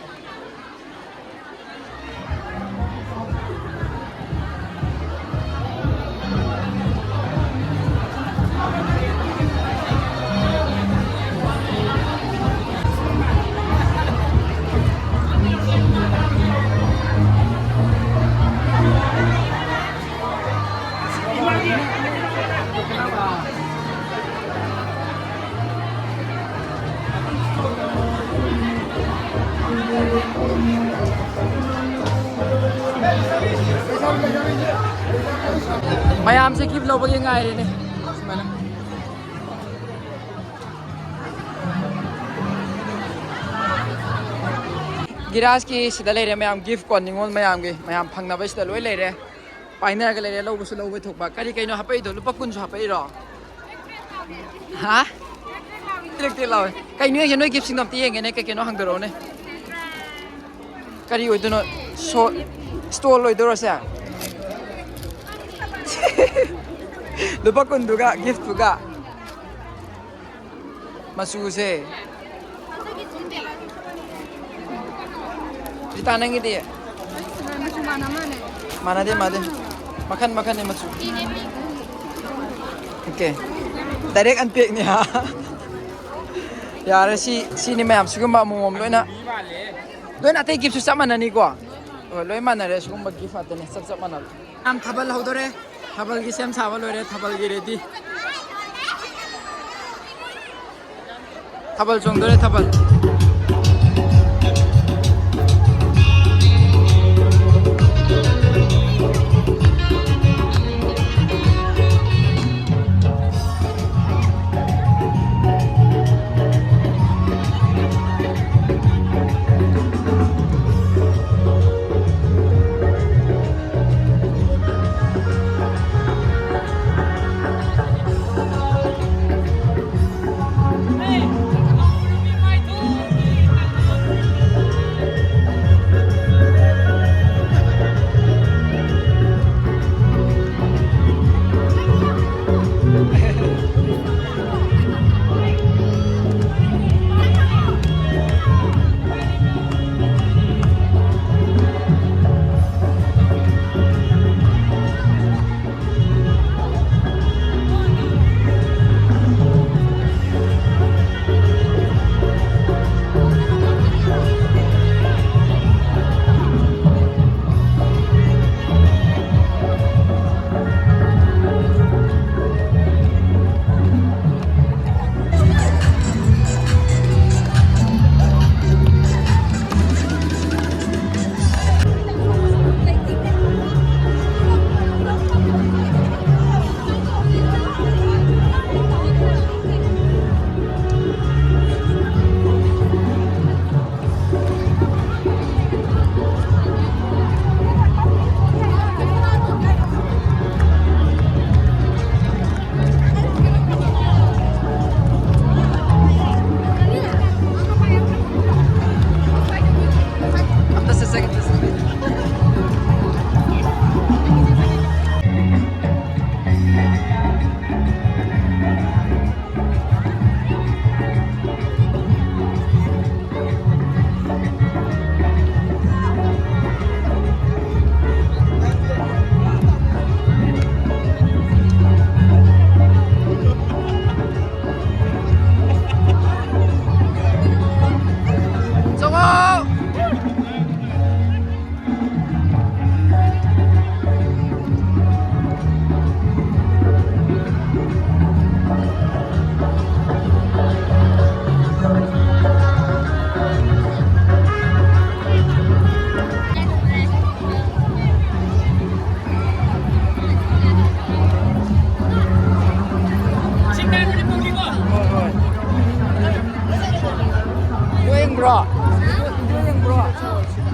ꯃꯌꯥꯝꯁꯦ ꯒꯤꯐ ꯂꯧꯕꯒꯤ ꯉꯥꯏꯔꯦꯅꯦ꯫ ꯁꯨꯃꯥꯏꯅ꯫ ꯒꯤꯔꯥꯖꯀꯤ ꯁꯤꯗ ꯂꯩꯔꯦ ꯃꯌꯥꯝ, ꯒꯤꯐ ꯀꯣ, ꯅꯤꯉꯣꯜ ꯃꯌꯥꯝꯒꯤ, ꯃꯌꯥꯝ ꯐꯪꯅꯕ ꯁꯤꯗ ꯂꯣꯏ ꯂꯩꯔꯦ꯫ ꯄꯥꯏꯅꯔꯒ ꯂꯩꯔꯦ, ꯂꯧꯕꯁꯨ ꯂꯧꯕ ꯊꯣꯛꯄ꯫ ꯀꯔꯤ ꯀꯩꯅꯣ ꯍꯥꯄꯛꯏꯗꯣ? ꯂꯨꯄꯥ ꯀꯨꯟꯁꯨ ꯍꯥꯄꯛꯏꯔꯣ? ꯍꯥ? ꯇꯦꯛ ꯇꯦꯛ ꯂꯥꯎꯋꯦ꯫ ꯀꯩꯅꯣ ꯌꯦꯡꯒꯦ, ꯅꯣꯏ ꯒꯤꯐꯁꯤꯡꯗꯣ ꯑꯝꯇ ꯌꯦꯡꯒꯦꯅꯦ, ꯀꯩ ꯀꯩꯅꯣ ꯍꯥꯡꯗꯣꯔꯛꯎꯅꯦ꯫ ꯀꯔꯤ ꯑꯣꯏꯗꯣꯏꯅꯣ? ꯁꯣ-, ꯏꯁꯇꯣꯜ ꯑꯣꯏꯗꯣꯏꯔꯣ ꯁꯦ? ꯂꯨꯄꯥ ꯀꯨꯟꯗꯨꯒ ꯒꯤꯐꯇꯨꯒ꯫ ꯃꯆꯨꯁꯦ꯫ ꯔꯤꯇꯥ, ꯅꯪꯒꯤꯗꯤ? ꯃꯆꯨ ꯃꯥꯟꯅ ꯃꯥꯜꯂꯦ꯫ ꯃꯥꯟꯅꯗꯦ, ꯃꯥꯟꯅꯗꯦ꯫ ꯃꯈꯟ ꯃꯈꯟꯅꯤ ꯃꯆꯨ꯫ ꯑꯣꯀꯦ꯫ ꯗꯥꯏꯔꯦꯛ ꯑꯟꯄꯦꯛꯅꯤ ꯍꯥ? ꯌꯥꯔꯦ, ꯁꯤ, ꯁꯤꯅꯤ ꯃꯌꯥꯝ꯫ ꯁꯤꯒꯨꯝꯕ ꯑꯃꯃꯝ ꯂꯣꯏꯅ, ꯂꯣꯏꯅ ꯑꯇꯩ ꯒꯤꯐꯁꯨ ꯆꯞ ꯃꯥꯟꯅꯅꯤꯀꯣ? ꯍꯣꯏ, ꯂꯣꯏ ꯃꯥꯟꯅꯔꯦ꯫ ꯁꯤꯒꯨꯝꯕ ꯒꯤꯐ ꯉꯥꯛꯇꯅꯦ, ꯆꯞ ꯆꯞ ꯃꯥꯟꯅꯕ꯫ ꯌꯥꯝ ꯊꯥꯕꯜ ꯍꯧꯗꯣꯔꯦ꯫ ꯊꯥꯕꯜꯒꯤ ꯁꯦꯝ ꯁꯥꯕ ꯂꯣꯏꯔꯦ, ꯊꯥꯕꯜꯒꯤ ꯔꯦꯗꯤ꯫ ꯊꯥꯕꯜ ꯆꯣꯡꯗꯣꯔꯦ, ꯊꯥꯕꯜ꯫ ꯕ꯭ꯔꯣ, ꯚꯤꯗꯤꯑꯣ ꯌꯦꯡꯕ꯭ꯔꯣ?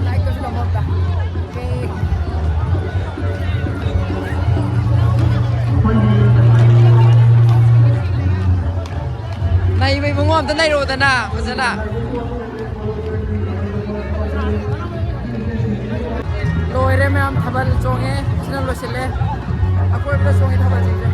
ꯂꯥꯏꯛ ꯇꯧꯁꯤꯜꯂꯝꯃꯣ ꯑꯝꯇ꯫ ꯑꯣꯀꯦ꯫ ꯅꯩꯕ ꯏꯕꯨꯡꯉꯣ, ꯑꯝꯇ ꯅꯩꯔꯛꯑꯣꯗꯅ ꯐꯖꯅ꯫ ꯂꯣꯏꯔꯦ ꯃꯌꯥꯝ, ꯊꯥꯕꯜ ꯆꯣꯡꯉꯦ꯫ ꯁꯤꯅ ꯂꯣꯏꯁꯤꯜꯂꯦ꯫ ꯑꯀꯣꯏꯕꯗ ꯆꯣꯡꯉꯤ ꯊꯥꯕꯜꯁꯤꯡꯁꯦ꯫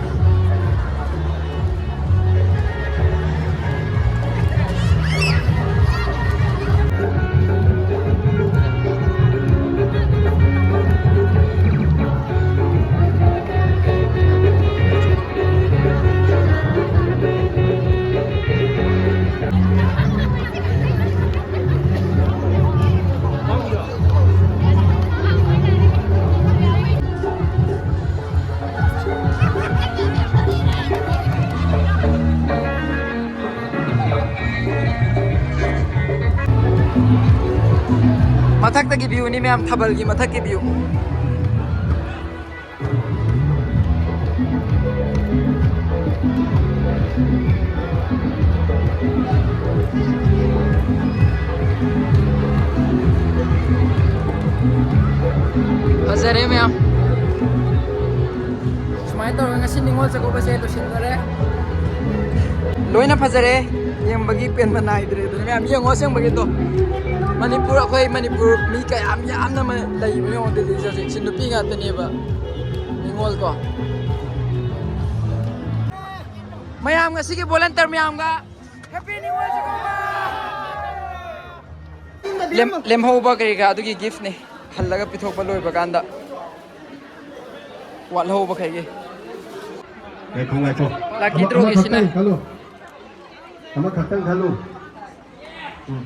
ꯃꯊꯛꯇꯒꯤ ꯚ꯭ꯌꯨꯅꯤ ꯃꯌꯥꯝ, ꯊꯥꯕꯜꯒꯤ ꯃꯊꯛꯀꯤ ꯚ꯭ꯌꯨ꯫ ꯐꯖꯔꯦ ꯃꯌꯥꯝ꯫ ꯁꯨꯃꯥꯏꯅ ꯇꯧꯔꯒ ꯉꯁꯤ ꯅꯤꯉꯣꯜ ꯆꯥꯛꯀꯧꯕꯁꯦ ꯂꯣꯏꯁꯤꯟꯗꯣꯔꯦ꯫ ꯂꯣꯏꯅ ꯐꯖꯔꯦ, ꯌꯦꯡꯕꯒꯤ ꯄꯦꯟꯕ ꯅꯥꯏꯗ꯭ꯔꯦ꯫ ꯑꯗꯨꯅ ꯃꯌꯥꯝ ꯌꯦꯡꯉꯣ ꯑꯁꯦꯡꯕꯒꯤꯗꯣ꯫ ꯃꯅꯤꯄꯨꯔ, ꯑꯩꯈꯣꯏ ꯃꯅꯤꯄꯨꯔ ꯃꯤ ꯀꯌꯥꯝ ꯌꯥꯝꯅ ꯃ-, ꯂꯩꯕꯅꯣ ꯌꯦꯡꯉꯣ ꯗꯦꯜꯂꯤꯁꯦ ꯍꯧꯖꯤꯛ꯫ ꯁꯤ ꯅꯨꯄꯤ ꯉꯥꯛꯇꯅꯦꯕ꯫ ꯅꯤꯉꯣꯜ ꯀꯣ꯫ ꯃꯌꯥꯝ ꯉꯁꯤꯒꯤ volunteer ꯃꯌꯥꯝꯒ Happy New Year ꯆꯥꯛꯀꯧꯕ! ꯂꯦꯝ-, ꯂꯦꯝꯍꯧꯕ ꯀꯔꯤ ꯀꯔꯥ ꯑꯗꯨꯒꯤ gift ꯅꯦ꯫ ꯍꯜꯂꯒ ꯄꯤꯊꯣꯛꯄ ꯂꯣꯏꯕ ꯀꯥꯟꯗ꯫ ꯋꯥꯠꯍꯧꯕꯈꯩꯒꯤ꯫ ꯉꯥꯏꯈꯣ, ꯉꯥꯏꯈꯣ꯫ Lucky ꯑꯃ, draw ꯒꯤꯁꯤꯅ꯫ ꯑꯃꯈꯛꯇꯪ ꯈꯜꯂꯨ꯫ ꯑꯃꯈꯛꯇꯪ ꯈꯜꯂꯨ꯫ ꯎꯝ꯫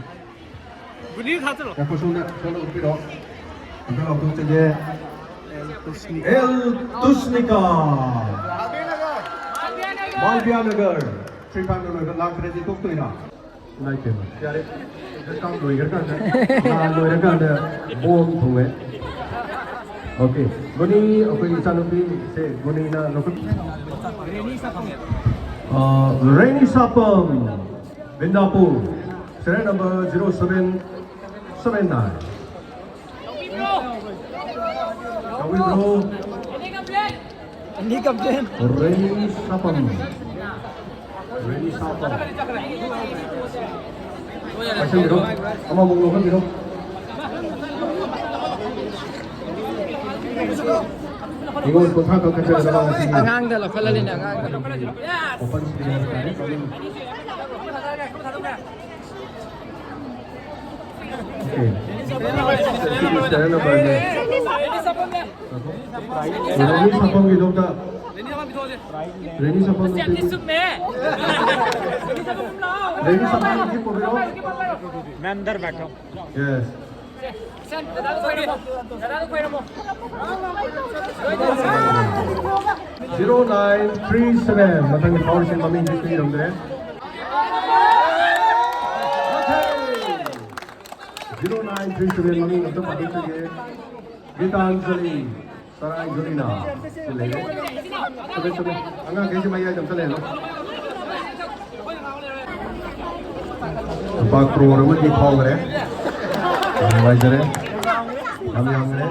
ꯉꯥꯏꯈꯣ, ꯁꯣꯝꯗ, ꯁꯣꯝꯗ ꯎꯠꯄꯤꯔꯣ꯫ ꯑꯝꯇ ꯂꯥꯎꯊꯣꯛꯆꯒꯦ꯫ ꯑꯦꯜ ꯇꯨꯁꯅꯤꯀꯥ꯫ ꯃꯥꯜꯕꯤꯌꯥ ꯅꯒꯔ꯫ Three five ꯅ ꯂꯣꯏꯕ ꯂꯥꯛꯇ꯭ꯔꯗꯤ ꯇꯣꯛꯇꯣꯏꯔꯥ? ꯏꯃꯥꯏ ꯄꯦꯝꯃ, ꯌꯥꯔꯦ꯫ Exam ꯂꯣꯏꯈ꯭ꯔꯀꯥꯟꯗ, ꯊꯥ ꯂꯣꯏꯔꯀꯥꯟꯗ ꯕꯣꯝ ꯊꯣꯡꯉꯦ꯫ Okay, ꯒꯨꯅꯤ, ꯑꯩꯈꯣꯏꯒꯤ ꯏꯆꯥꯅꯨꯄꯤꯁꯦ ꯒꯨꯅꯤꯅ ꯂꯧꯈꯠ-, ꯑ, Reni Sapam, Bindapur. Serial number zero seven seven nine. ꯇꯧꯕꯤꯕ꯭ꯔꯣ? ꯑꯅꯤ ꯀꯝꯄ꯭ꯂꯦꯟ꯫ ꯔꯦꯅꯤ ꯁꯥꯄꯝ꯫ ꯔꯦꯅꯤ ꯁꯥꯄꯝ꯫ ꯄꯥꯏꯁꯟꯕꯤꯔꯣ꯫ ꯑꯃꯃꯨꯛ ꯂꯧꯍꯟꯕꯤꯔꯣ꯫ ꯅꯤꯉꯣꯜ ꯀꯨꯟꯊ꯭ꯔꯥ ꯀꯛꯈꯠꯆꯒꯗꯕ ꯉꯁꯤꯒꯤ ꯑꯉꯥꯡꯗ ꯂꯧꯈꯠꯂꯂꯤꯅꯦ, ꯑꯉꯥꯡꯗ꯫ Open series ꯍꯥꯏꯇꯥꯔꯦ꯫ Okay. ꯁꯤꯒꯤ serial number ꯅꯦ꯫ ꯔꯦꯅꯤ ꯁꯥꯄꯝꯒꯤꯗꯣ ꯑꯝꯇ꯫ ꯔꯦꯅꯤ ꯁꯥꯄꯝ ꯑꯝꯇ꯫ ꯔꯦꯅꯤ ꯁꯥꯄꯝ ꯑꯝꯇ ꯄꯨꯕꯤꯔꯣ꯫ मैं अंदर बैठा हूँ। Yes. Zero nine three seven, ꯃꯊꯪꯒꯤ ꯐꯥꯎꯔꯤꯁꯤꯡ ꯃꯃꯤꯡꯗꯤ ꯄꯤꯔꯝꯗ꯭ꯔꯦ꯫ Zero nine three seven ꯃꯃꯤꯡ ꯑꯝꯇ ꯄꯥꯕꯤꯔꯒꯦ꯫ ꯒꯤꯇꯥꯟꯖꯂꯤ ꯁꯔꯥꯏ ꯖꯣꯂꯤꯅ ꯁꯤ ꯂꯩꯔꯦ꯫ ꯆꯠꯂꯦ, ꯆꯠꯂꯦ꯫ ꯑꯉꯥꯡꯈꯩꯁꯦ ꯃꯌꯥꯏꯗ ꯑꯝꯇ ꯂꯩꯍꯜꯂꯣ꯫ ꯂꯨꯄꯥ ꯀ꯭ꯔꯣꯔ ꯑꯃꯗꯤ ꯐꯥꯎꯈ꯭ꯔꯦ꯫ ꯌꯥꯝ ꯅꯨꯡꯉꯥꯏꯖꯔꯦ꯫ ꯌꯥꯝ ꯌꯥꯝꯈ꯭ꯔꯦ꯫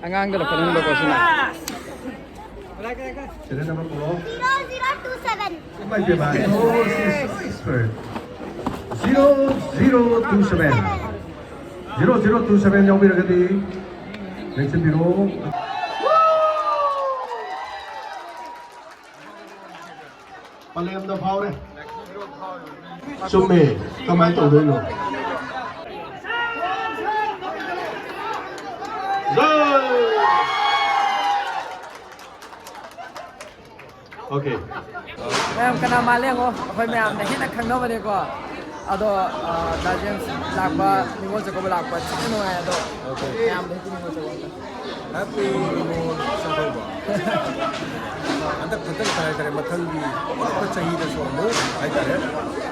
ꯑꯉꯥꯡꯗ ꯂꯧꯈꯠꯍꯟꯕꯀꯣ ꯁꯤꯅ꯫ Serial number ꯄꯨꯔꯛꯑꯣ꯫ Zero zero two seven. ꯏꯃꯥꯏ ꯄꯦꯝꯃ, oh, she's so expert. Zero zero two seven. Zero zero two seven ꯌꯥꯎꯕꯤꯔꯒꯗꯤ ꯂꯦꯡꯁꯤꯟꯕꯤꯔꯣ꯫ ꯄꯂꯦꯝꯗ ꯐꯥꯎꯔꯦ꯫ ꯆꯨꯝꯃꯦ꯫ ꯀꯃꯥꯏꯅ ꯇꯧꯗꯣꯏꯅꯣ? ꯖꯩ! Okay. ꯃꯌꯥꯝ ꯀꯅꯥ ꯃꯥꯜꯂꯦ ꯌꯦꯡꯉꯣ, ꯑꯩꯈꯣꯏ ꯃꯌꯥꯝꯅ ꯍꯦꯟꯅ ꯈꯪꯅꯕꯅꯦꯀꯣ꯫ ꯑꯗꯣ, ꯑ, ꯗꯥ ꯖꯦꯝꯁ ꯂꯥꯛꯄ, ꯅꯤꯉꯣꯜ ꯆꯥꯛꯀꯧꯕ ꯂꯥꯛꯄ ꯊꯤꯅ ꯅꯨꯡꯉꯥꯏ꯫ ꯑꯗꯣ Okay. ꯃꯌꯥꯝꯗ ꯍꯦꯛꯇ ꯅꯤꯉꯣꯜ ꯆꯥꯛꯀꯧꯕ꯫ Happy ꯅꯤꯉꯣꯜ ꯆꯥꯛꯀꯧꯕ꯫ ꯍꯟꯗꯛ ꯈꯛꯇꯪ ꯍꯥꯏꯇꯥꯔꯦ, ꯃꯊꯪꯒꯤ ꯑꯣꯜꯂꯛꯄ ꯆꯍꯤꯗꯁꯨ ꯑꯃꯨꯛ ꯍꯥꯏꯇꯥꯔꯦ,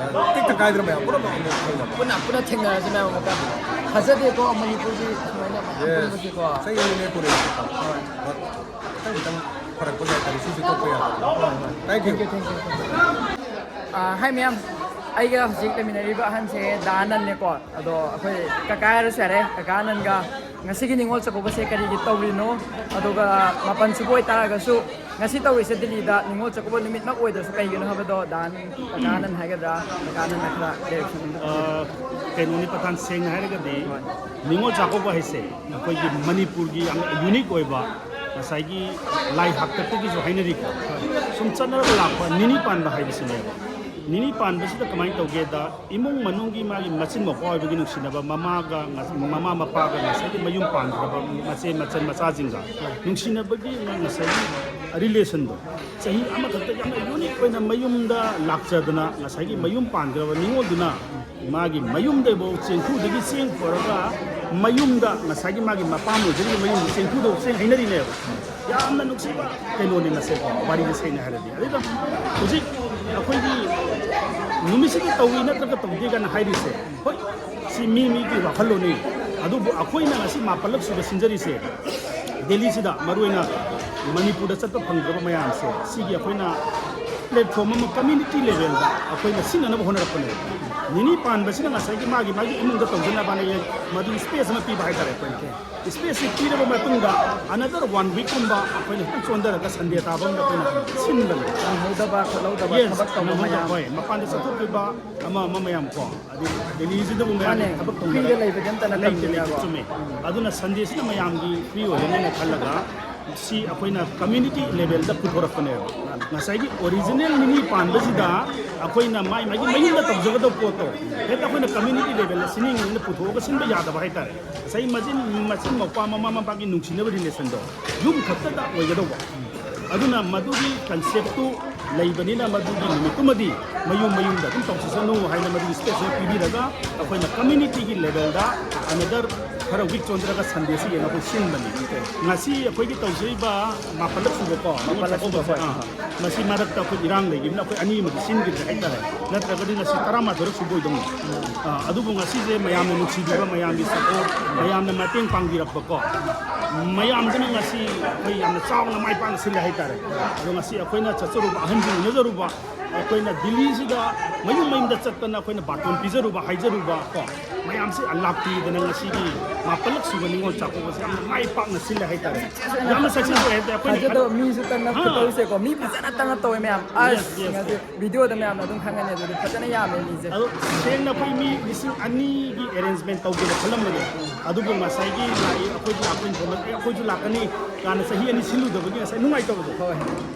ꯑ, ꯇꯦꯛꯇ ꯀꯥꯏꯗꯅ ꯃꯌꯥꯝ ꯄꯨꯟꯅ ꯑꯃꯨꯛ ꯊꯦꯡꯅꯕ꯫ ꯄꯨꯟꯅ, ꯄꯨꯟꯅ ꯊꯦꯡꯅꯔꯁꯤ ꯃꯌꯥꯝ ꯑꯃꯨꯛꯀ꯫ ꯊꯥꯖꯗꯦꯀꯣ, ꯃꯅꯤꯄꯨꯔꯒꯤ ꯁꯨꯃꯥꯏꯅ ꯃꯌꯥꯝ ꯌꯦꯁ꯫ ꯄꯨꯟꯕꯁꯦꯀꯣ꯫ ꯆꯍꯤ ꯑꯅꯤ ꯂꯦꯞꯄꯨꯔꯦ꯫ ꯍꯣꯏ꯫ ꯈꯤꯇꯪ ꯈꯤꯇꯪ ꯐꯔꯛꯄ ꯍꯥꯏꯇꯥꯔꯦ, ꯁꯤꯁꯨ ꯇꯣꯛꯄ ꯌꯥꯗꯕ꯫ ꯍꯣꯏ, ꯍꯣꯏ꯫ Thank you꯫ Thank you, thank you, thank you. ꯑ, hi ꯃꯌꯥꯝ꯫ ꯑꯩꯒ ꯍꯧꯖꯤꯛ ꯂꯩꯃꯤꯟꯅꯔꯤꯕ ꯑꯍꯟꯁꯦ ꯗꯥ ꯑꯅꯟꯅꯦꯀꯣ꯫ ꯑꯗꯣ ꯑꯩꯈꯣꯏ ꯀꯀꯥ ꯍꯥꯏꯔꯁꯨ ꯌꯥꯔꯦ, ꯀꯀꯥ ꯑꯅꯟꯒ ꯉꯁꯤꯒꯤ ꯅꯤꯉꯣꯜ ꯆꯥꯛꯀꯧꯕꯁꯦ ꯀꯔꯤꯒꯤ ꯇꯧꯔꯤꯅꯣ, ꯑꯗꯨꯒ ꯃꯥꯄꯟ ꯁꯨꯕ ꯑꯣꯏꯇꯥꯔꯒꯁꯨ ꯉꯁꯤ ꯇꯧꯔꯤꯁꯦ ꯗꯤꯜꯂꯤꯗ ꯅꯤꯉꯣꯜ ꯆꯥꯛꯀꯧꯕ ꯅꯨꯃꯤꯠꯃꯛ ꯑꯣꯏꯗ꯭ꯔꯁꯨ ꯀꯩꯒꯤꯅꯣ ꯍꯥꯏꯕꯗꯣ ꯗꯥ ꯑꯅꯟ, ꯀꯀꯥ ꯑꯅꯟ ꯍꯥꯏꯒꯗ꯭ꯔꯥ, ꯀꯀꯥ ꯑꯅꯟꯅ ꯈꯔ ꯂꯩꯔꯛꯁꯅꯤꯡꯕ꯫ ꯑ, ꯀꯩꯅꯣꯅꯤ, ꯄꯊꯥꯟ, ꯁꯦꯡꯅ ꯍꯥꯏꯔꯒꯗꯤ ꯍꯣꯏ꯫ ꯅꯤꯉꯣꯜ ꯆꯥꯛꯀꯧꯕ ꯍꯥꯏꯁꯦ ꯑꯩꯈꯣꯏꯒꯤ ꯃꯅꯤꯄꯨꯔꯒꯤ ꯌꯥꯝꯅ ꯌꯨꯅꯤꯛ ꯑꯣꯏꯕ, ꯉꯁꯥꯏꯒꯤ ꯂꯥꯏ ꯍꯥꯛꯇꯛꯇꯒꯤꯁꯨ ꯍꯥꯏꯅꯔꯤꯀꯣ, ꯁꯨꯝ ꯆꯠꯅꯔꯒ ꯂꯥꯛꯄ ꯅꯤꯅꯤ ꯄꯥꯟꯕ ꯍꯥꯏꯕꯁꯤꯅꯦꯕ꯫ ꯅꯤꯅꯤ ꯄꯥꯟꯕꯁꯤꯗ ꯀꯃꯥꯏꯅ ꯇꯧꯒꯦꯗ, ꯏꯃꯨꯡ ꯃꯅꯨꯡꯒꯤ ꯃꯥꯒꯤ ꯃꯆꯤꯟ ꯃꯧꯄ꯭ꯋꯥ ꯑꯣꯏꯕꯒꯤ ꯅꯨꯡꯁꯤꯅꯕ ꯃꯃꯥꯒ, ꯃꯃꯥ ꯃꯄꯥꯒ, ꯉꯁꯥꯏꯒꯤ ꯃꯌꯨꯝ ꯄꯥꯟꯈ꯭ꯔꯕ ꯃꯆꯦ ꯃꯆꯟ ꯃꯆꯥꯁꯤꯡꯒ ꯅꯨꯡꯁꯤꯅꯕꯒꯤ ꯉꯁꯥꯏꯒꯤ ꯔꯤꯂꯦꯁꯟꯗꯣ, ꯆꯍꯤ ꯑꯃꯈꯛꯇ ꯌꯥꯝꯅ ꯌꯨꯅꯤꯛ ꯑꯣꯏꯅ ꯃꯌꯨꯝꯗ ꯂꯥꯛꯆꯗꯅ, ꯉꯁꯥꯏꯒꯤ ꯃꯌꯨꯝ ꯄꯥꯟꯈ꯭ꯔꯕ ꯅꯤꯉꯣꯜꯗꯨꯅ ꯃꯥꯒꯤ ꯃꯌꯨꯝꯗꯐꯥꯎ ꯆꯦꯡꯐꯨꯗꯒꯤ ꯆꯦꯡ ꯄꯨꯔꯒ ꯃꯌꯨꯝꯗ, ꯉꯁꯥꯏꯒꯤ ꯃꯥꯒꯤ ꯃꯄꯥꯝ ꯑꯣꯏꯖꯔꯤꯕ ꯃꯌꯨꯝꯗ ꯆꯦꯡꯐꯨꯗ ꯆꯦꯡ ꯍꯩꯅꯔꯤꯅꯦꯕ꯫ ꯌꯥꯝꯅ ꯅꯨꯡꯁꯤꯕ ꯀꯩꯅꯣꯅꯤ ꯃꯁꯦꯀꯣ, ꯋꯥꯔꯤꯁꯦ ꯁꯦꯡꯅ ꯍꯥꯏꯔꯗꯤ꯫ ꯑꯗꯨꯗ ꯍꯧꯖꯤꯛ ꯑꯩꯈꯣꯏꯒꯤ ꯅꯨꯃꯤꯠꯁꯤꯗ ꯇꯧꯏ ꯅꯠꯇ꯭ꯔꯒ ꯇꯧꯗꯦ ꯀꯥꯏꯅ ꯍꯥꯏꯔꯤꯁꯦ, ꯍꯣꯏ, ꯁꯤ ꯃꯤ ꯃꯤꯒꯤ ꯋꯥꯈꯜꯂꯣꯟꯅꯤ꯫ ꯑꯗꯨꯕꯨ ꯑꯩꯈꯣꯏꯅ ꯉꯁꯤ ꯃꯥꯄꯜꯂꯛ ꯁꯨꯕ ꯁꯤꯟꯖꯔꯤꯁꯦ, ꯗꯦꯜꯂꯤꯁꯤꯗ, ꯃꯔꯨꯑꯣꯏꯅ ꯃꯅꯤꯄꯨꯔꯗ ꯆꯠꯄ ꯐꯪꯗ꯭ꯔꯕ ꯃꯌꯥꯝꯁꯦ, ꯁꯤꯒꯤ ꯑꯩꯈꯣꯏꯅ ꯄ꯭ꯂꯦꯠꯐꯣꯝ ꯑꯃ, ꯀꯝꯃ꯭ꯌꯨꯅꯤꯇꯤ ꯂꯦꯚꯦꯜꯗ ꯑꯩꯈꯣꯏꯅ ꯁꯤꯟꯅꯅꯕ ꯍꯣꯠꯅꯔꯛꯄꯅꯦꯕ꯫ ꯅꯤꯅꯤ ꯄꯥꯟꯕꯁꯤꯅ ꯉꯁꯥꯏꯒꯤ ꯃꯥꯒꯤ ꯃꯥꯒꯤ ꯏꯃꯨꯡꯗ ꯇꯧꯖꯅꯕꯅ ꯃꯗꯨꯒꯤ ꯁ꯭ꯄꯦꯁ ꯑꯃ ꯄꯤꯕ ꯍꯥꯏꯇꯥꯔꯦ ꯑꯩꯈꯣꯏꯅ꯫ ꯁ꯭ꯄꯦꯁꯁꯤ ꯄꯤꯔꯕ ꯃꯇꯨꯡꯗ another one week ꯀꯨꯝꯕ ꯑꯩꯈꯣꯏꯅ ꯈꯤꯇꯪ ꯆꯣꯟꯊꯔꯒ ꯁꯟꯗꯦ ꯇꯥꯕ ꯑꯃꯗ ꯑꯩꯈꯣꯏꯅ ꯁꯤꯟꯕꯅꯦ꯫ ꯅꯪꯍꯧꯗꯕ ꯈꯣꯠꯍꯧꯗꯕ, yes, ꯊꯕꯛ ꯇꯧꯕ ꯅꯪꯍꯧꯗꯕ, ꯃꯌꯥꯝ꯫ ꯍꯣꯏ, ꯃꯄꯥꯟꯗ ꯆꯠꯊꯣꯛꯈꯤꯕ ꯑꯃ ꯑꯃ ꯃꯌꯥꯝ ꯀꯣ, ꯑꯗꯩ ꯗꯦꯜꯂꯤꯁꯤꯗꯕꯨ ꯃꯌꯥꯝ ꯃꯥꯅꯦ, ꯊꯕꯛ ꯇꯧꯅꯔꯦ꯫ ꯐ꯭ꯔꯤꯗ ꯂꯩꯕꯗꯤ ꯑꯝꯇ ꯂꯩꯇꯦ, ꯂꯩꯇꯦ, ꯅꯠꯇꯕꯅꯤꯅꯀꯣ꯫ ꯆꯨꯝꯃꯦ꯫ ꯑꯗꯨꯅ ꯁꯟꯗꯦꯁꯤꯅ ꯃꯌꯥꯝꯒꯤ ꯐ꯭ꯔꯤ ꯑꯣꯏꯔꯅꯤꯅ ꯈꯜꯂꯒ ꯁꯤ ꯑꯩꯈꯣꯏꯅ ꯀꯝꯃ꯭ꯌꯨꯅꯤꯇꯤ ꯂꯦꯚꯦꯜꯗ ꯄꯨꯊꯣꯔꯛꯄꯅꯦꯕ꯫ ꯉꯁꯥꯏꯒꯤ ꯑꯣꯔꯤꯖꯤꯅꯦꯜ ꯅꯤꯅꯤ ꯄꯥꯟꯕꯁꯤꯗ ꯑꯩꯈꯣꯏꯅ ꯃꯥꯏ ꯃꯥꯏꯒꯤ ꯃꯌꯨꯝꯗ ꯇꯧꯖꯒꯗꯕ ꯄꯣꯠꯇꯣ ꯍꯦꯛꯇ ꯑꯩꯈꯣꯏꯅ ꯀꯝꯃ꯭ꯌꯨꯅꯤꯇꯤ ꯂꯦꯚꯦꯜꯗ ꯁꯤꯟꯅꯤꯡꯉꯤꯅ ꯄꯨꯊꯣꯛꯑꯒ ꯁꯤꯟꯕ ꯌꯥꯗꯕ ꯍꯥꯏꯇꯥꯔꯦ꯫ ꯉꯁꯥꯏ ꯃꯆꯤꯟ ꯃꯆꯤꯟ ꯃꯧꯄ꯭ꯋꯥ, ꯃꯃꯥ ꯃꯄꯥꯒꯤ ꯅꯨꯡꯁꯤꯅꯕ ꯔꯤꯂꯦꯁꯟꯗꯣ ꯌꯨꯝ ꯈꯛꯇꯗ ꯑꯣꯏꯒꯗꯧꯕ꯫ ꯑꯗꯨꯅ ꯃꯗꯨꯒꯤ ꯀꯟꯁꯦꯞꯇꯨ ꯂꯩꯕꯅꯤꯅ ꯃꯗꯨꯒꯤ ꯅꯨꯃꯤꯠꯇꯨꯃꯗꯤ ꯃꯌꯨꯝ ꯃꯌꯨꯝꯗ ꯑꯗꯨꯝ ꯇꯧꯁꯤꯁꯅꯨ ꯍꯥꯏꯅ ꯃꯗꯨꯒꯤ ꯁ꯭ꯄꯦꯁ ꯑꯃ ꯄꯤꯕꯤꯔꯒ ꯑꯩꯈꯣꯏꯅ ꯀꯝꯃ꯭ꯌꯨꯅꯤꯇꯤꯒꯤ ꯂꯦꯚꯦꯜꯗ another ꯈꯔ ꯋꯤꯛ ꯆꯣꯟꯊꯔꯒ ꯁꯟꯗꯦꯁꯤ ꯌꯦꯡꯉꯒ ꯑꯩꯈꯣꯏ ꯁꯤꯟꯕꯅꯤ꯫ ꯉꯁꯤ ꯑꯩꯈꯣꯏꯒꯤ ꯇꯧꯖꯔꯤꯕ ꯃꯥꯄꯜꯂꯛ ꯁꯨꯕꯀꯣ, ꯅꯤꯉꯣꯜ ꯃꯥꯄꯜꯂꯛ ꯁꯨꯕ, ꯆꯥꯛꯀꯧꯕꯁꯦ, ꯍꯣꯏ꯫ ꯑꯥ, ꯃꯁꯤ ꯃꯔꯛꯇ ꯑꯩꯈꯣꯏ ꯏꯔꯥꯡ ꯂꯩꯈꯤꯕꯅ ꯑꯩꯈꯣꯏ ꯑꯅꯤ ꯑꯃꯗꯤ ꯁꯤꯟꯈꯤꯗ꯭ꯔꯦ ꯍꯥꯏꯇꯥꯔꯦ, ꯅꯠꯇ꯭ꯔꯒꯗꯤ ꯉꯁꯤ ꯇꯔꯥꯃꯥꯊꯣꯏꯔꯛ ꯁꯨꯕ ꯑꯣꯏꯗꯧꯅꯤ꯫ ꯑꯥ, ꯑꯗꯨꯕꯨ ꯉꯁꯤꯁꯦ ꯃꯌꯥꯝꯅ ꯅꯨꯡꯁꯤꯕꯤꯕ, ꯃꯌꯥꯝꯒꯤ ꯁꯄꯣꯔꯠ, ꯃꯌꯥꯝꯅ ꯃꯇꯦꯡ ꯄꯥꯡꯕꯤꯔꯛꯄꯀꯣ, ꯃꯌꯥꯝꯗꯨꯅ ꯉꯁꯤ ꯑꯩꯈꯣꯏ ꯌꯥꯝꯅ ꯆꯥꯎꯅ ꯃꯥꯏ ꯄꯥꯛꯅ ꯁꯤꯜꯂꯦ ꯍꯥꯏꯇꯥꯔꯦ꯫ ꯑꯗꯣ ꯉꯁꯤ ꯑꯩꯈꯣꯏꯅ ꯆꯠꯆꯔꯨꯕ, ꯑꯍꯟꯁꯤꯡ ꯎꯅꯖꯔꯨꯕ, ꯑꯩꯈꯣꯏꯅ ꯗꯤꯜꯂꯤꯁꯤꯗ ꯃꯌꯨꯝ ꯃꯌꯨꯝꯗ ꯆꯠꯇꯅ ꯑꯩꯈꯣꯏꯅ ꯕꯥꯇꯣꯟ ꯄꯤꯖꯔꯨꯕ, ꯍꯥꯏꯖꯔꯨꯕ ꯀꯣ, ꯃꯌꯥꯝꯁꯦ ꯂꯥꯛꯄꯤꯗꯅ ꯉꯁꯤꯒꯤ ꯃꯥꯄꯜꯂꯛ ꯁꯨꯕ ꯅꯤꯉꯣꯜ ꯆꯥꯛꯀꯧꯕꯁꯦ ꯌꯥꯝꯅ ꯃꯥꯏ ꯄꯥꯛꯅ ꯁꯤꯜꯂꯦ ꯍꯥꯏꯇꯥꯔꯦ꯫ ꯌꯥꯝꯅ ꯁꯛꯁꯦꯁ ꯑꯣꯏ ꯍꯥꯏꯕꯗꯤ ꯑꯩꯈꯣꯏꯅ ꯊꯥꯖꯗꯕ ꯃꯤꯁꯨ ꯇꯟꯅ ꯑꯥ꯫ ꯈꯨꯇꯧꯁꯦ ꯀꯣ, ꯃꯤ ꯐꯖꯅ ꯇꯟꯅ ꯇꯧꯋꯦ ꯃꯌꯥꯝ꯫ ꯑꯁ, yes, yes꯫ ꯉꯁꯤ ꯚꯤꯗꯤꯑꯣꯗ ꯃꯌꯥꯝꯅ ꯑꯗꯨꯝ ꯈꯪꯒꯅꯤ, ꯑꯗꯨꯗꯤ ꯐꯖꯅ ꯌꯥꯝꯃꯦ ꯃꯤꯁꯦ꯫ ꯑꯗꯣ ꯁꯦꯡꯅ ꯑꯩꯈꯣꯏ ꯃꯤ ꯂꯤꯁꯤꯡ ꯑꯅꯤꯒꯤ ꯑꯦꯔꯦꯟꯖꯃꯦꯟ ꯇꯧꯒꯦꯅ ꯈꯜꯂꯝꯕꯅꯦ꯫ ꯑꯗꯨꯕꯨ ꯉꯁꯥꯏꯒꯤ ꯂꯥꯛꯏ, ꯑꯩꯈꯣꯏꯁꯨ ꯂꯥꯛꯄ ꯏꯟꯐꯣꯔꯃꯦꯁꯟ, "ꯑꯦ, ꯑꯩꯈꯣꯏꯁꯨ ꯂꯥꯛꯀꯅꯤ" ꯀꯥꯏꯅ ꯆꯍꯤ ꯑꯅꯤ ꯁꯤꯜꯂꯨꯗꯕꯒꯤ ꯉꯁꯥꯏ ꯅꯨꯡꯉꯥꯏꯇꯕꯗꯣ꯫ ꯍꯣꯏ꯫